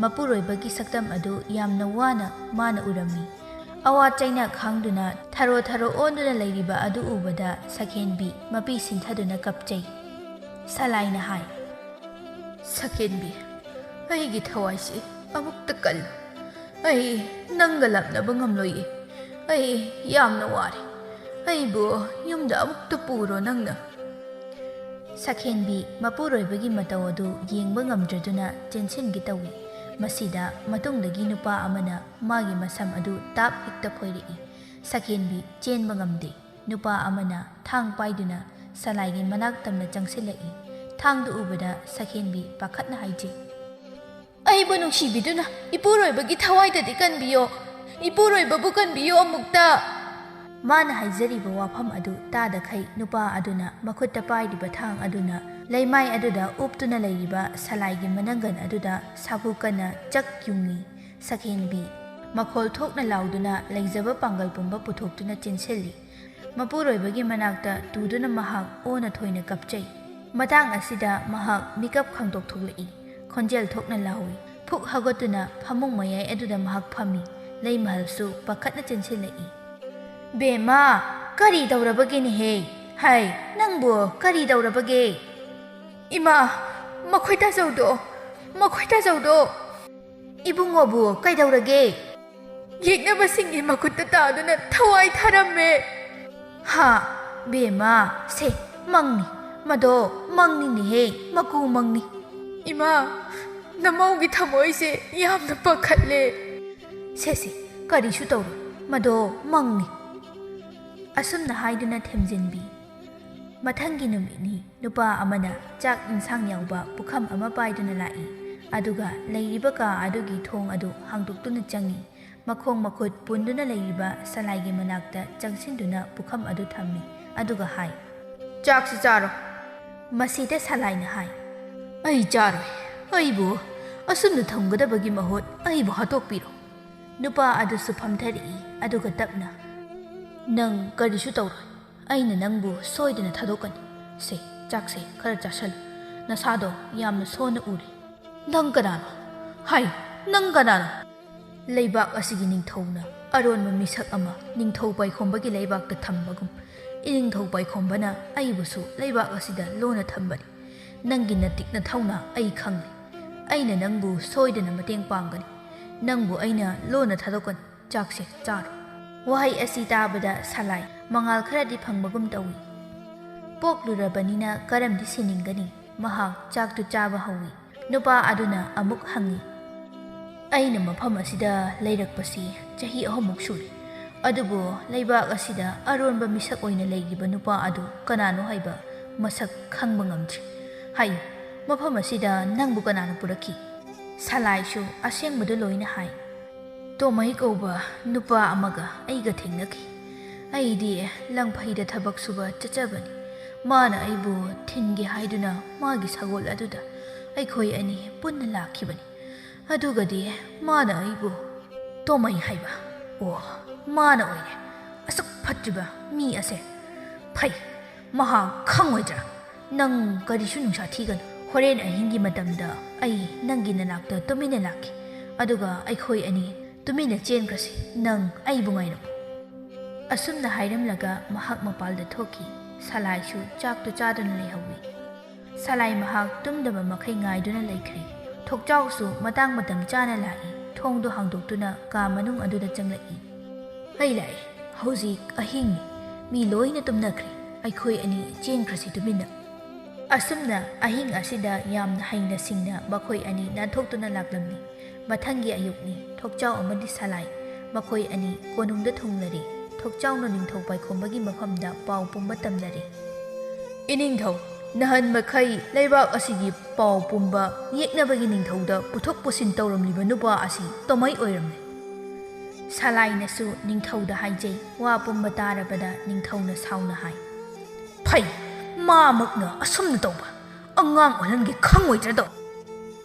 ꯃꯄꯨꯔꯣꯏꯕꯒꯤ ꯁꯛꯇꯝ ꯑꯗꯨ ꯌꯥꯝꯅ ꯋꯥꯅ ꯃꯥꯅ ꯎꯔꯝꯃꯤ꯫ ꯑꯋꯥ ꯆꯩꯅ ꯈꯥꯡꯗꯨꯅ ꯊꯔꯣ ꯊꯔꯣ ꯑꯣꯟꯗꯨꯅ ꯂꯩꯔꯤꯕ ꯑꯗꯨ ꯎꯕꯗ ꯁꯛꯍꯦꯟꯕꯤ ꯃꯄꯤ ꯁꯤꯟꯊꯗꯨꯅ ꯀꯞꯆꯩ꯫ ꯁꯂꯥꯏꯅ ꯍꯥꯏ, "ꯁꯛꯍꯦꯟꯕꯤ, ꯑꯩꯒꯤ ꯊꯋꯥꯏꯁꯤ ꯑꯃꯨꯛꯇ ꯀꯜꯂꯨ꯫ ꯑꯩ ꯅꯪꯒ ꯂꯥꯞꯅꯕ ꯉꯝꯂꯣꯏꯌꯦ꯫ ꯑꯩ ꯌꯥꯝꯅ ꯋꯥꯔꯦ꯫ ꯑꯩꯕꯨ ꯌꯨꯝꯗ ꯑꯃꯨꯛꯇ ꯄꯨꯔꯣ ꯅꯪꯅ꯫" ꯁꯛꯍꯦꯟꯕꯤ ꯃꯄꯨꯔꯣꯏꯕꯒꯤ ꯃꯇꯧ ꯑꯗꯨ ꯌꯦꯡꯕ ꯉꯝꯗ꯭ꯔꯗꯨꯅ ꯆꯦꯟꯁꯤꯟꯒꯦ ꯇꯧꯏ꯫ ꯃꯁꯤꯗ ꯃꯇꯨꯡꯗꯒꯤ ꯅꯨꯄꯥ ꯑꯃꯅ ꯃꯥꯒꯤ ꯃꯁꯝ ꯑꯗꯨ ꯇꯥꯞ ꯍꯦꯛꯇ ꯐꯣꯏꯔꯛꯏ꯫ ꯁꯛꯍꯦꯟꯕꯤ ꯆꯦꯟꯕ ꯉꯝꯗꯦ꯫ ꯅꯨꯄꯥ ꯑꯃꯅ ꯊꯥꯡ ꯄꯥꯏꯗꯨꯅ ꯁꯂꯥꯏꯒꯤ ꯃꯅꯥꯛ ꯇꯝꯅ ꯆꯪꯁꯤꯜꯂꯛꯏ꯫ ꯊꯥꯡꯗꯨ ꯎꯕꯗ ꯁꯛꯍꯦꯟꯕꯤ ꯄꯥꯈꯠꯅ ꯍꯥꯏꯖꯩ, "ꯑꯩꯕꯨ ꯅꯨꯡꯁꯤꯕꯤꯗꯨꯅ ꯏꯄꯨꯔꯣꯏꯕꯒꯤ ꯊꯋꯥꯏꯗꯗꯤ ꯀꯟꯕꯤꯌꯣ, ꯏꯄꯨꯔꯣꯏꯕꯕꯨ ꯀꯟꯕꯤꯌꯣ ꯑꯃꯨꯛꯇ!" ꯃꯥꯅ ꯍꯥꯏꯖꯔꯤꯕ ꯋꯥꯐꯝ ꯑꯗꯨ ꯇꯥꯗꯈꯩ ꯅꯨꯄꯥ ꯑꯗꯨꯅ ꯃꯈꯨꯠꯇ ꯄꯥꯏꯔꯤꯕ ꯊꯥꯡ ꯑꯗꯨꯅ ꯂꯩꯃꯥꯏ ꯑꯗꯨꯗ ꯎꯞꯇꯨꯅ ꯂꯩꯔꯤꯕ ꯁꯂꯥꯏꯒꯤ ꯃꯅꯪꯒꯟ ꯑꯗꯨꯗ ꯁꯥꯐꯨ ꯀꯟꯅ ꯆꯛ ꯌꯨꯡꯏ꯫ ꯁꯛꯍꯦꯟꯕꯤ ꯃꯈꯣꯜ ꯊꯣꯛꯅ ꯂꯥꯎꯗꯨꯅ ꯂꯩꯖꯕ ꯄꯥꯡꯒꯜ ꯄꯨꯝꯕ ꯄꯨꯊꯣꯛꯇꯨꯅ ꯆꯦꯟꯁꯤꯜꯂꯤ꯫ ꯃꯄꯨꯔꯣꯏꯕꯒꯤ ꯃꯅꯥꯛꯇ ꯇꯨꯗꯨꯅ ꯃꯍꯥꯛ ꯑꯣꯅ ꯊꯣꯏꯅ ꯀꯞꯆꯩ꯫ ꯃꯇꯥꯡ ꯑꯁꯤꯗ ꯃꯍꯥꯛ ꯃꯤꯀꯞ ꯈꯪꯗꯣꯛ ꯊꯣꯛꯂꯛꯏ꯫ ꯈꯣꯟꯖꯦꯜ ꯊꯣꯛꯅ ꯂꯥꯎꯏ꯫ ꯐꯨꯛ ꯍꯧꯒꯠꯇꯨꯅ ꯐꯃꯨꯡ ꯃꯌꯥꯏ ꯑꯗꯨꯗ ꯃꯍꯥꯛ ꯐꯝꯃꯤ꯫ ꯂꯩꯃꯍꯜꯁꯨ ꯄꯥꯈꯠꯅ ꯆꯦꯟꯁꯤꯜꯂꯛꯏ꯫ "ꯕꯦꯝꯃ, ꯀꯔꯤ ꯇꯧꯔꯕꯒꯦꯅꯦꯍꯦ? ꯍꯥꯏ, ꯅꯪꯕꯨ ꯀꯔꯤ ꯇꯧꯔꯕꯒꯦ?" "ꯏꯃꯥ, ꯃꯈꯣꯏ ꯇꯥꯖꯧꯗꯣ, ꯃꯈꯣꯏ ꯇꯥꯖꯧꯗꯣ!" "ꯏꯕꯨꯡꯉꯣꯕꯨ ꯀꯩꯗꯧꯔꯒꯦ?" "ꯌꯦꯛꯅꯕꯁꯤꯡꯒꯤ ꯃꯈꯨꯠꯇ ꯇꯥꯗꯨꯅ ꯊꯋꯥꯏ ꯊꯥꯔꯝꯃꯦ꯫" "ꯍꯥ, ꯕꯦꯝꯃ, ꯁꯦ, ꯃꯪꯅꯤ, ꯃꯗꯣ ꯃꯪꯅꯤꯅꯦꯍꯦ, ꯃꯀꯨ ꯃꯪꯅꯤ꯫" "ꯏꯃꯥ, ꯅꯃꯧꯒꯤ ꯊꯃꯣꯏꯁꯦ ꯌꯥꯝꯅ ꯄꯥꯈꯠꯂꯦ꯫" "ꯁꯦ, ꯁꯦ, ꯀꯔꯤꯁꯨ ꯇꯧꯔꯣꯏ, ꯃꯗꯣ ꯃꯪꯅꯤ꯫" ꯑꯁꯨꯝꯅ ꯍꯥꯏꯗꯨꯅ ꯊꯦꯝꯖꯤꯟꯕꯤ꯫ ꯃꯊꯪꯒꯤ ꯅꯨꯃꯤꯠꯅꯤ꯫ ꯅꯨꯄꯥ ꯑꯃꯅ ꯆꯥꯛ ꯏꯟꯁꯥꯡ ꯌꯥꯎꯕ ꯄꯨꯈꯝ ꯑꯃ ꯄꯥꯏꯗꯨꯅ ꯂꯥꯛꯏ꯫ ꯑꯗꯨꯒ ꯂꯩꯔꯤꯕ ꯀꯥ ꯑꯗꯨꯒꯤ ꯊꯣꯡ ꯑꯗꯨ ꯍꯥꯡꯗꯣꯛꯇꯨꯅ ꯆꯪꯏ꯫ ꯃꯈꯣꯡ ꯃꯈꯨꯠ ꯄꯨꯟꯗꯨꯅ ꯂꯩꯔꯤꯕ ꯁꯂꯥꯏꯒꯤ ꯃꯅꯥꯛꯇ ꯆꯪꯁꯤꯟꯗꯨꯅ ꯄꯨꯈꯝ ꯑꯗꯨ ꯊꯝꯃꯤ꯫ ꯑꯗꯨꯒ ꯍꯥꯏ, "ꯆꯥꯛꯁꯤ ꯆꯥꯔꯣ꯫" ꯃꯁꯤꯗ ꯁꯂꯥꯏꯅ ꯍꯥꯏ, "ꯑꯩ ꯆꯥꯔꯣꯏ꯫ ꯑꯩꯕꯨ ꯑꯁꯨꯝꯅ ꯊꯝꯒꯗꯕꯒꯤ ꯃꯍꯨꯠ ꯑꯩꯕꯨ ꯍꯥꯠꯇꯣꯛꯄꯤꯔꯣ꯫" ꯅꯨꯄꯥ ꯑꯗꯨꯁꯨ ꯐꯝꯊꯔꯛꯏ꯫ ꯑꯗꯨꯒ ꯇꯞꯅ, "ꯅꯪ ꯀꯔꯤꯁꯨ ꯇꯧꯔꯣꯏ꯫ ꯑꯩꯅ ꯅꯪꯕꯨ ꯁꯣꯏꯗꯅ ꯊꯥꯗꯣꯛꯀꯅꯤ꯫ ꯁꯦ, ꯆꯥꯛꯁꯦ ꯈꯔ ꯆꯥꯁꯜꯂꯨ꯫ ꯅꯁꯥꯗꯣ ꯌꯥꯝꯅ ꯁꯣꯟꯅ ꯎꯔꯦ꯫" "ꯅꯪ ꯀꯅꯥꯅꯣ? ꯍꯥꯏ, ꯅꯪ ꯀꯅꯥꯅꯣ?" "ꯂꯩꯕꯥꯛ ꯑꯁꯤꯒꯤ ꯅꯤꯡꯊꯧꯅ ꯑꯔꯣꯟꯕ ꯃꯤꯁꯛ ꯑꯃ ꯅꯤꯡꯊꯧ ꯄꯥꯏꯈꯣꯝꯕꯒꯤ ꯂꯩꯕꯥꯛꯇ ꯊꯝꯕꯒꯨꯝ, ꯏꯅꯤꯡꯊꯧ ꯄꯥꯏꯈꯣꯝꯕꯅ ꯑꯩꯕꯨꯁꯨ ꯂꯩꯕꯥꯛ ꯑꯁꯤꯗ ꯂꯣꯟꯅ ꯊꯝꯕꯅꯤ꯫ ꯅꯪꯒꯤ ꯅꯇꯤꯛ ꯅꯊꯧꯅ ꯑꯩ ꯈꯪꯂꯤ꯫ ꯑꯩꯅ ꯅꯪꯕꯨ ꯁꯣꯏꯗꯅ ꯃꯇꯦꯡ ꯄꯥꯡꯒꯅꯤ꯫ ꯅꯪꯕꯨ ꯑꯩꯅ ꯂꯣꯟꯅ ꯊꯥꯗꯣꯛꯀꯅꯤ꯫ ꯆꯥꯛꯁꯦ ꯆꯥꯔꯣ꯫" ꯋꯥꯍꯩ ꯑꯁꯤ ꯇꯥꯕꯗ ꯁꯂꯥꯏ ꯃꯉꯥꯜ ꯈꯔꯗꯤ ꯐꯪꯕꯒꯨꯝ ꯇꯧꯏ꯫ ꯄꯣꯛꯂꯨꯔꯕꯅꯤꯅ ꯀꯔꯝꯗꯤ ꯁꯤꯅꯤꯡꯒꯅꯤ? ꯃꯍꯥꯛ ꯆꯥꯛꯇꯨ ꯆꯥꯕ ꯍꯧꯏ꯫ ꯅꯨꯄꯥ ꯑꯗꯨꯅ ꯑꯃꯨꯛ ꯍꯪꯏ, "ꯑꯩꯅ ꯃꯐꯝ ꯑꯁꯤꯗ ꯂꯩꯔꯛꯄꯁꯤ ꯆꯍꯤ ꯑꯍꯨꯝꯃꯨꯛ ꯁꯨꯔꯦ꯫ ꯑꯗꯨꯕꯨ ꯂꯩꯕꯥꯛ ꯑꯁꯤꯗ ꯑꯔꯣꯟꯕ ꯃꯤꯁꯛ ꯑꯣꯏꯅ ꯂꯩꯔꯤꯕ ꯅꯨꯄꯥ ꯑꯗꯨ ꯀꯅꯥꯅꯣ ꯍꯥꯏꯕ ꯃꯁꯛ ꯈꯪꯕ ꯉꯝꯗ꯭ꯔꯤ꯫ ꯍꯥꯏꯌꯨ, ꯃꯐꯝ ꯑꯁꯤꯗ ꯅꯪꯕꯨ ꯀꯅꯥꯅ ꯄꯨꯔꯛꯈꯤ?" ꯁꯂꯥꯏꯁꯨ ꯑꯁꯦꯡꯕꯗꯨ ꯂꯣꯏꯅ ꯍꯥꯏ꯫ "ꯇꯣꯃꯩ ꯀꯧꯕ ꯅꯨꯄꯥ ꯑꯃꯒ ꯑꯩꯒ ꯊꯦꯡꯅꯈꯤ꯫ ꯑꯩꯗꯤ ꯂꯪꯐꯩꯗ ꯊꯕꯛ ꯁꯨꯕ ꯆꯠꯆꯕꯅꯤ꯫ ꯃꯥꯅ ꯑꯩꯕꯨ ꯊꯤꯟꯒꯦ ꯍꯥꯏꯗꯨꯅ ꯃꯥꯒꯤ ꯁꯒꯣꯜ ꯑꯗꯨꯗ ꯑꯩꯈꯣꯏ ꯑꯅꯤ ꯄꯨꯟꯅ ꯂꯥꯛꯈꯤꯕꯅꯤ꯫ ꯑꯗꯨꯒꯗꯤ ꯃꯥꯅ ꯑꯩꯕꯨ," "ꯇꯣꯃꯩ ꯍꯥꯏꯕ? ꯑꯣ, ꯃꯥꯅ ꯑꯣꯏꯔꯦ꯫ ꯑꯁꯨꯛ ꯐꯠꯇ꯭ꯔꯤꯕ ꯃꯤ ꯑꯁꯦ꯫ ꯐꯩ, ꯃꯍꯥꯛ ꯈꯪꯉꯣꯏꯗ꯭ꯔꯥ? ꯅꯪ ꯀꯔꯤꯁꯨ ꯅꯨꯡꯁꯥ ꯊꯤꯒꯅꯨ꯫ ꯍꯣꯔꯦꯟ ꯑꯍꯤꯡꯒꯤ ꯃꯇꯝꯗ ꯑꯩ ꯅꯪꯒꯤ ꯅꯅꯥꯛꯇ ꯇꯨꯃꯤꯟꯅ ꯂꯥꯛꯀꯦ꯫ ꯑꯗꯨꯒ ꯑꯩꯈꯣꯏ ꯑꯅꯤ ꯇꯨꯃꯤꯟꯅ ꯆꯦꯟꯈ꯭ꯔꯁꯤ꯫ ꯅꯪ ꯑꯩꯕꯨ ꯉꯥꯏꯔꯝꯃꯨ꯫" ꯑꯁꯨꯝꯅ ꯍꯥꯏꯔꯝꯂꯒ ꯃꯍꯥꯛ ꯃꯄꯥꯜꯗ ꯊꯣꯛꯈꯤ꯫ ꯁꯂꯥꯏꯁꯨ ꯆꯥꯛꯇꯨ ꯆꯥꯗꯨꯅ ꯂꯩꯍꯧꯏ꯫ ꯁꯂꯥꯏ ꯃꯍꯥꯛ ꯇꯨꯝꯗꯕ ꯃꯈꯩ ꯉꯥꯏꯗꯨꯅ ꯂꯩꯈ꯭ꯔꯦ꯫ ꯊꯣꯛꯆꯥꯎꯁꯨ ꯃꯇꯥꯡ ꯃꯇꯝ ꯆꯥꯅ ꯂꯥꯛꯏ꯫ ꯊꯣꯡꯗꯨ ꯍꯥꯡꯗꯣꯛꯇꯨꯅ ꯀꯥ ꯃꯅꯨꯡ ꯑꯗꯨꯗ ꯆꯪꯂꯛꯏ꯫ "ꯑꯩ ꯂꯥꯛꯑꯦ꯫ ꯍꯧꯖꯤꯛ ꯑꯍꯤꯡꯅꯤ꯫ ꯃꯤ ꯂꯣꯏꯅ ꯇꯨꯝꯅꯈ꯭ꯔꯦ꯫ ꯑꯩꯈꯣꯏ ꯑꯅꯤ ꯆꯦꯟꯈ꯭ꯔꯁꯤ ꯇꯨꯃꯤꯟꯅ꯫" ꯑꯁꯨꯝꯅ ꯑꯍꯤꯡ ꯑꯁꯤꯗ ꯌꯥꯝꯅ ꯍꯩꯅ ꯁꯤꯡꯅ ꯃꯈꯣꯏ ꯑꯅꯤ ꯅꯥꯟꯊꯣꯛꯇꯨꯅ ꯂꯥꯛꯂꯝꯃꯤ꯫ ꯃꯊꯪꯒꯤ ꯑꯌꯨꯛꯅꯤ꯫ ꯊꯣꯛꯆꯥꯎ ꯑꯃꯗꯤ ꯁꯂꯥꯏ ꯃꯈꯣꯏ ꯑꯅꯤ ꯀꯣꯅꯨꯡꯗ ꯊꯨꯡꯂꯔꯦ꯫ ꯊꯣꯛꯆꯥꯎꯅ ꯅꯤꯡꯊꯧ ꯄꯥꯏꯈꯣꯝꯕꯒꯤ ꯃꯐꯝꯗ ꯄꯥꯎ ꯄꯨꯝꯕ ꯇꯝꯅꯔꯦ꯫ "ꯏꯅꯤꯡꯊꯧ, ꯅꯍꯥꯟ ꯃꯈꯩ ꯂꯩꯕꯥꯛ ꯑꯁꯤꯒꯤ ꯄꯥꯎ ꯄꯨꯝꯕ ꯌꯦꯛꯅꯕꯒꯤ ꯅꯤꯡꯊꯧꯗ ꯄꯨꯊꯣꯛ ꯄꯨꯁꯤꯟ ꯇꯧꯔꯝꯂꯤꯕ ꯅꯨꯄꯥ ꯑꯁꯤ ꯇꯣꯃꯩ ꯑꯣꯏꯔꯝꯂꯦ꯫ ꯁꯂꯥꯏꯅꯁꯨ ꯅꯤꯡꯊꯧꯗ ꯍꯥꯏꯖꯩ꯫ ꯋꯥ ꯄꯨꯝꯕ ꯇꯥꯔꯕꯗ ꯅꯤꯡꯊꯧꯅ ꯁꯥꯎꯅ ꯍꯥꯏ, "ꯐꯩ, ꯃꯥꯃꯛꯅ ꯑꯁꯨꯝꯅ ꯇꯧꯕ ꯑꯉꯥꯡ ꯑꯣꯜꯍꯟꯒꯦ ꯈꯪꯉꯣꯏꯗ꯭ꯔꯗꯣ!"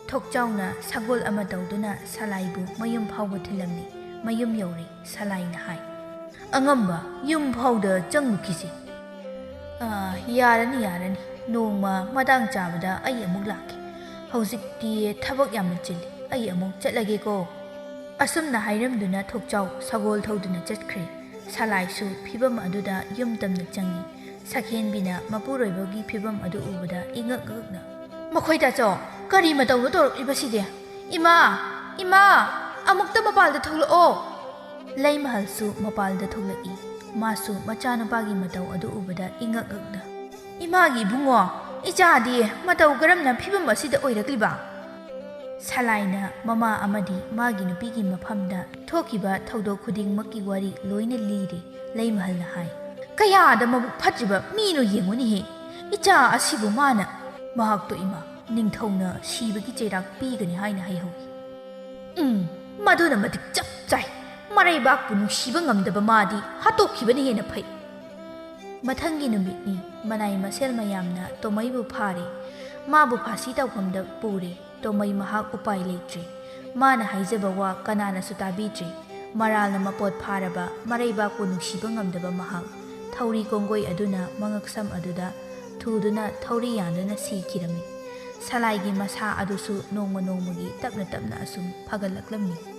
ꯊꯣꯛꯆꯥꯎꯅ ꯁꯒꯣꯜ ꯑꯃ ꯇꯧꯗꯨꯅ ꯁꯂꯥꯏꯕꯨ ꯃꯌꯨꯝ ꯐꯥꯎꯕ ꯊꯤꯜꯂꯝꯃꯤ꯫ ꯃꯌꯨꯝ ꯌꯧꯔꯦ꯫ ꯁꯂꯥꯏꯅ ꯍꯥꯏ, "ꯑꯉꯝꯕ, ꯌꯨꯝ ꯐꯥꯎꯗ ꯆꯪꯂꯨꯈꯤꯁꯤ꯫" "ꯑꯥ, ꯌꯥꯔꯅꯤ, ꯌꯥꯔꯅꯤ꯫ ꯅꯣꯡꯃ ꯃꯇꯥꯡ ꯆꯥꯕꯗ ꯑꯩ ꯑꯃꯨꯛ ꯂꯥꯛꯀꯦ꯫ ꯍꯧꯖꯤꯛꯇꯤ ꯊꯕꯛ ꯌꯥꯝꯅ ꯆꯤꯜꯂꯤ꯫ ꯑꯩ ꯑꯃꯨꯛ ꯆꯠꯂꯒꯦꯀꯣ꯫" ꯑꯁꯨꯝꯅ ꯍꯥꯏꯔꯝꯗꯨꯅ ꯊꯣꯛꯆꯥꯎ ꯁꯒꯣꯜ ꯊꯧꯗꯨꯅ ꯆꯠꯈ꯭ꯔꯦ꯫ ꯁꯂꯥꯏꯁꯨ ꯐꯤꯕꯝ ꯑꯗꯨꯗ ꯌꯨꯝ ꯇꯝꯅ ꯆꯪꯏ꯫ ꯁꯛꯍꯦꯟꯕꯤꯅ ꯃꯄꯨꯔꯣꯏꯕꯒꯤ ꯐꯤꯕꯝ ꯑꯗꯨ ꯎꯕꯗ ꯏꯉꯛ ꯉꯛꯅ, "ꯃꯈꯣꯏ ꯇꯥꯆꯧ, ꯀꯔꯤ ꯃꯇꯧꯅꯣ ꯇꯧꯔꯛꯂꯤꯕꯁꯤꯗꯤ? ꯏꯃꯥ! ꯏꯃꯥ! ꯑꯃꯨꯛꯇ ꯃꯄꯥꯜꯗ ꯊꯣꯛꯂꯛꯑꯣ!" ꯂꯩꯃꯍꯜꯁꯨ ꯃꯄꯥꯜꯗ ꯊꯣꯛꯂꯛꯏ꯫ ꯃꯥꯁꯨ ꯃꯆꯥꯅꯨꯄꯥꯒꯤ ꯃꯇꯧ ꯑꯗꯨ ꯎꯕꯗ ꯏꯉꯛ ꯉꯛꯅ, "ꯏꯃꯥꯒꯤ ꯏꯕꯨꯡꯉꯣ, ꯏꯆꯥꯗꯤ ꯃꯇꯧ ꯀꯔꯝꯅ ꯐꯤꯕꯝ ꯑꯁꯤꯗ ꯑꯣꯏꯔꯛꯂꯤꯕ?" ꯁꯂꯥꯏꯅ ꯃꯃꯥ ꯑꯃꯗꯤ ꯃꯥꯒꯤ ꯅꯨꯄꯤꯒꯤ ꯃꯐꯝꯗ ꯊꯣꯛꯈꯤꯕ ꯊꯧꯗꯣꯛ ꯈꯨꯗꯤꯡꯃꯛꯀꯤ ꯋꯥꯔꯤ ꯂꯣꯏꯅ ꯂꯤꯔꯤ꯫ ꯂꯩꯃꯍꯜꯅ ꯍꯥꯏ, "ꯀꯌꯥꯗ ꯃꯕꯨꯛ ꯐꯠꯇ꯭ꯔꯤꯕ ꯃꯤꯅꯣ ꯌꯦꯡꯉꯨꯅꯦꯍꯦ! ꯏꯆꯥ ꯑꯁꯤꯕꯨ ꯃꯥꯅ!" ꯃꯍꯥꯛꯇꯣ ꯏꯃꯥ ꯅꯤꯡꯊꯧꯅ ꯁꯤꯕꯒꯤ ꯆꯩꯔꯥꯛ ꯄꯤꯒꯅꯤ ꯍꯥꯏꯅ ꯍꯥꯏꯍꯧꯏ꯫ "ꯎꯝ, ꯃꯗꯨꯅ ꯃꯇꯤꯛ ꯆꯞ ꯆꯥꯏ꯫ ꯃꯔꯩꯕꯥꯛꯄꯨ ꯅꯨꯡꯁꯤꯕ ꯉꯝꯗꯕ ꯃꯥꯗꯤ ꯍꯥꯠꯇꯣꯛꯈꯤꯕꯅ ꯍꯦꯟꯅ ꯐꯩ꯫" ꯃꯊꯪꯒꯤ ꯅꯨꯃꯤꯠꯅꯤ꯫ ꯃꯅꯥꯏ ꯃꯁꯦꯜ ꯃꯌꯥꯝꯅ ꯇꯣꯃꯩꯕꯨ ꯐꯥꯔꯦ꯫ ꯃꯥꯕꯨ ꯐꯥꯁꯤ ꯇꯧꯐꯝꯗ ꯄꯨꯔꯦ꯫ ꯇꯣꯃꯩ ꯃꯍꯥꯛ ꯎꯄꯥꯏ ꯂꯩꯇ꯭ꯔꯦ꯫ ꯃꯥꯅ ꯍꯥꯏꯖꯕ ꯋꯥ ꯀꯅꯥꯅꯁꯨ ꯇꯥꯕꯤꯗ꯭ꯔꯦ꯫ ꯃꯔꯥꯜꯅ ꯃꯄꯣꯠ ꯐꯥꯔꯕ ꯃꯔꯩꯕꯥꯛꯄꯨ ꯅꯨꯡꯁꯤꯕ ꯉꯝꯗꯕ ꯃꯍꯥꯛ ꯊꯧꯔꯤ ꯀꯣꯡꯒꯣꯏ ꯑꯗꯨꯅ ꯃꯉꯛꯁꯝ ꯑꯗꯨꯗ ꯊꯨꯗꯨꯅ ꯊꯧꯔꯤ ꯌꯥꯟꯗꯨꯅ ꯁꯤꯈꯤꯔꯝꯃꯤ꯫ ꯁꯂꯥꯏꯒꯤ ꯃꯁꯥ ꯑꯗꯨꯁꯨ ꯅꯣꯡꯃ ꯅꯣꯡꯃꯒꯤ ꯇꯞꯅ ꯇꯞꯅ ꯑꯁꯨꯝ ꯐꯒꯠꯂꯛꯂꯝꯃꯤ꯫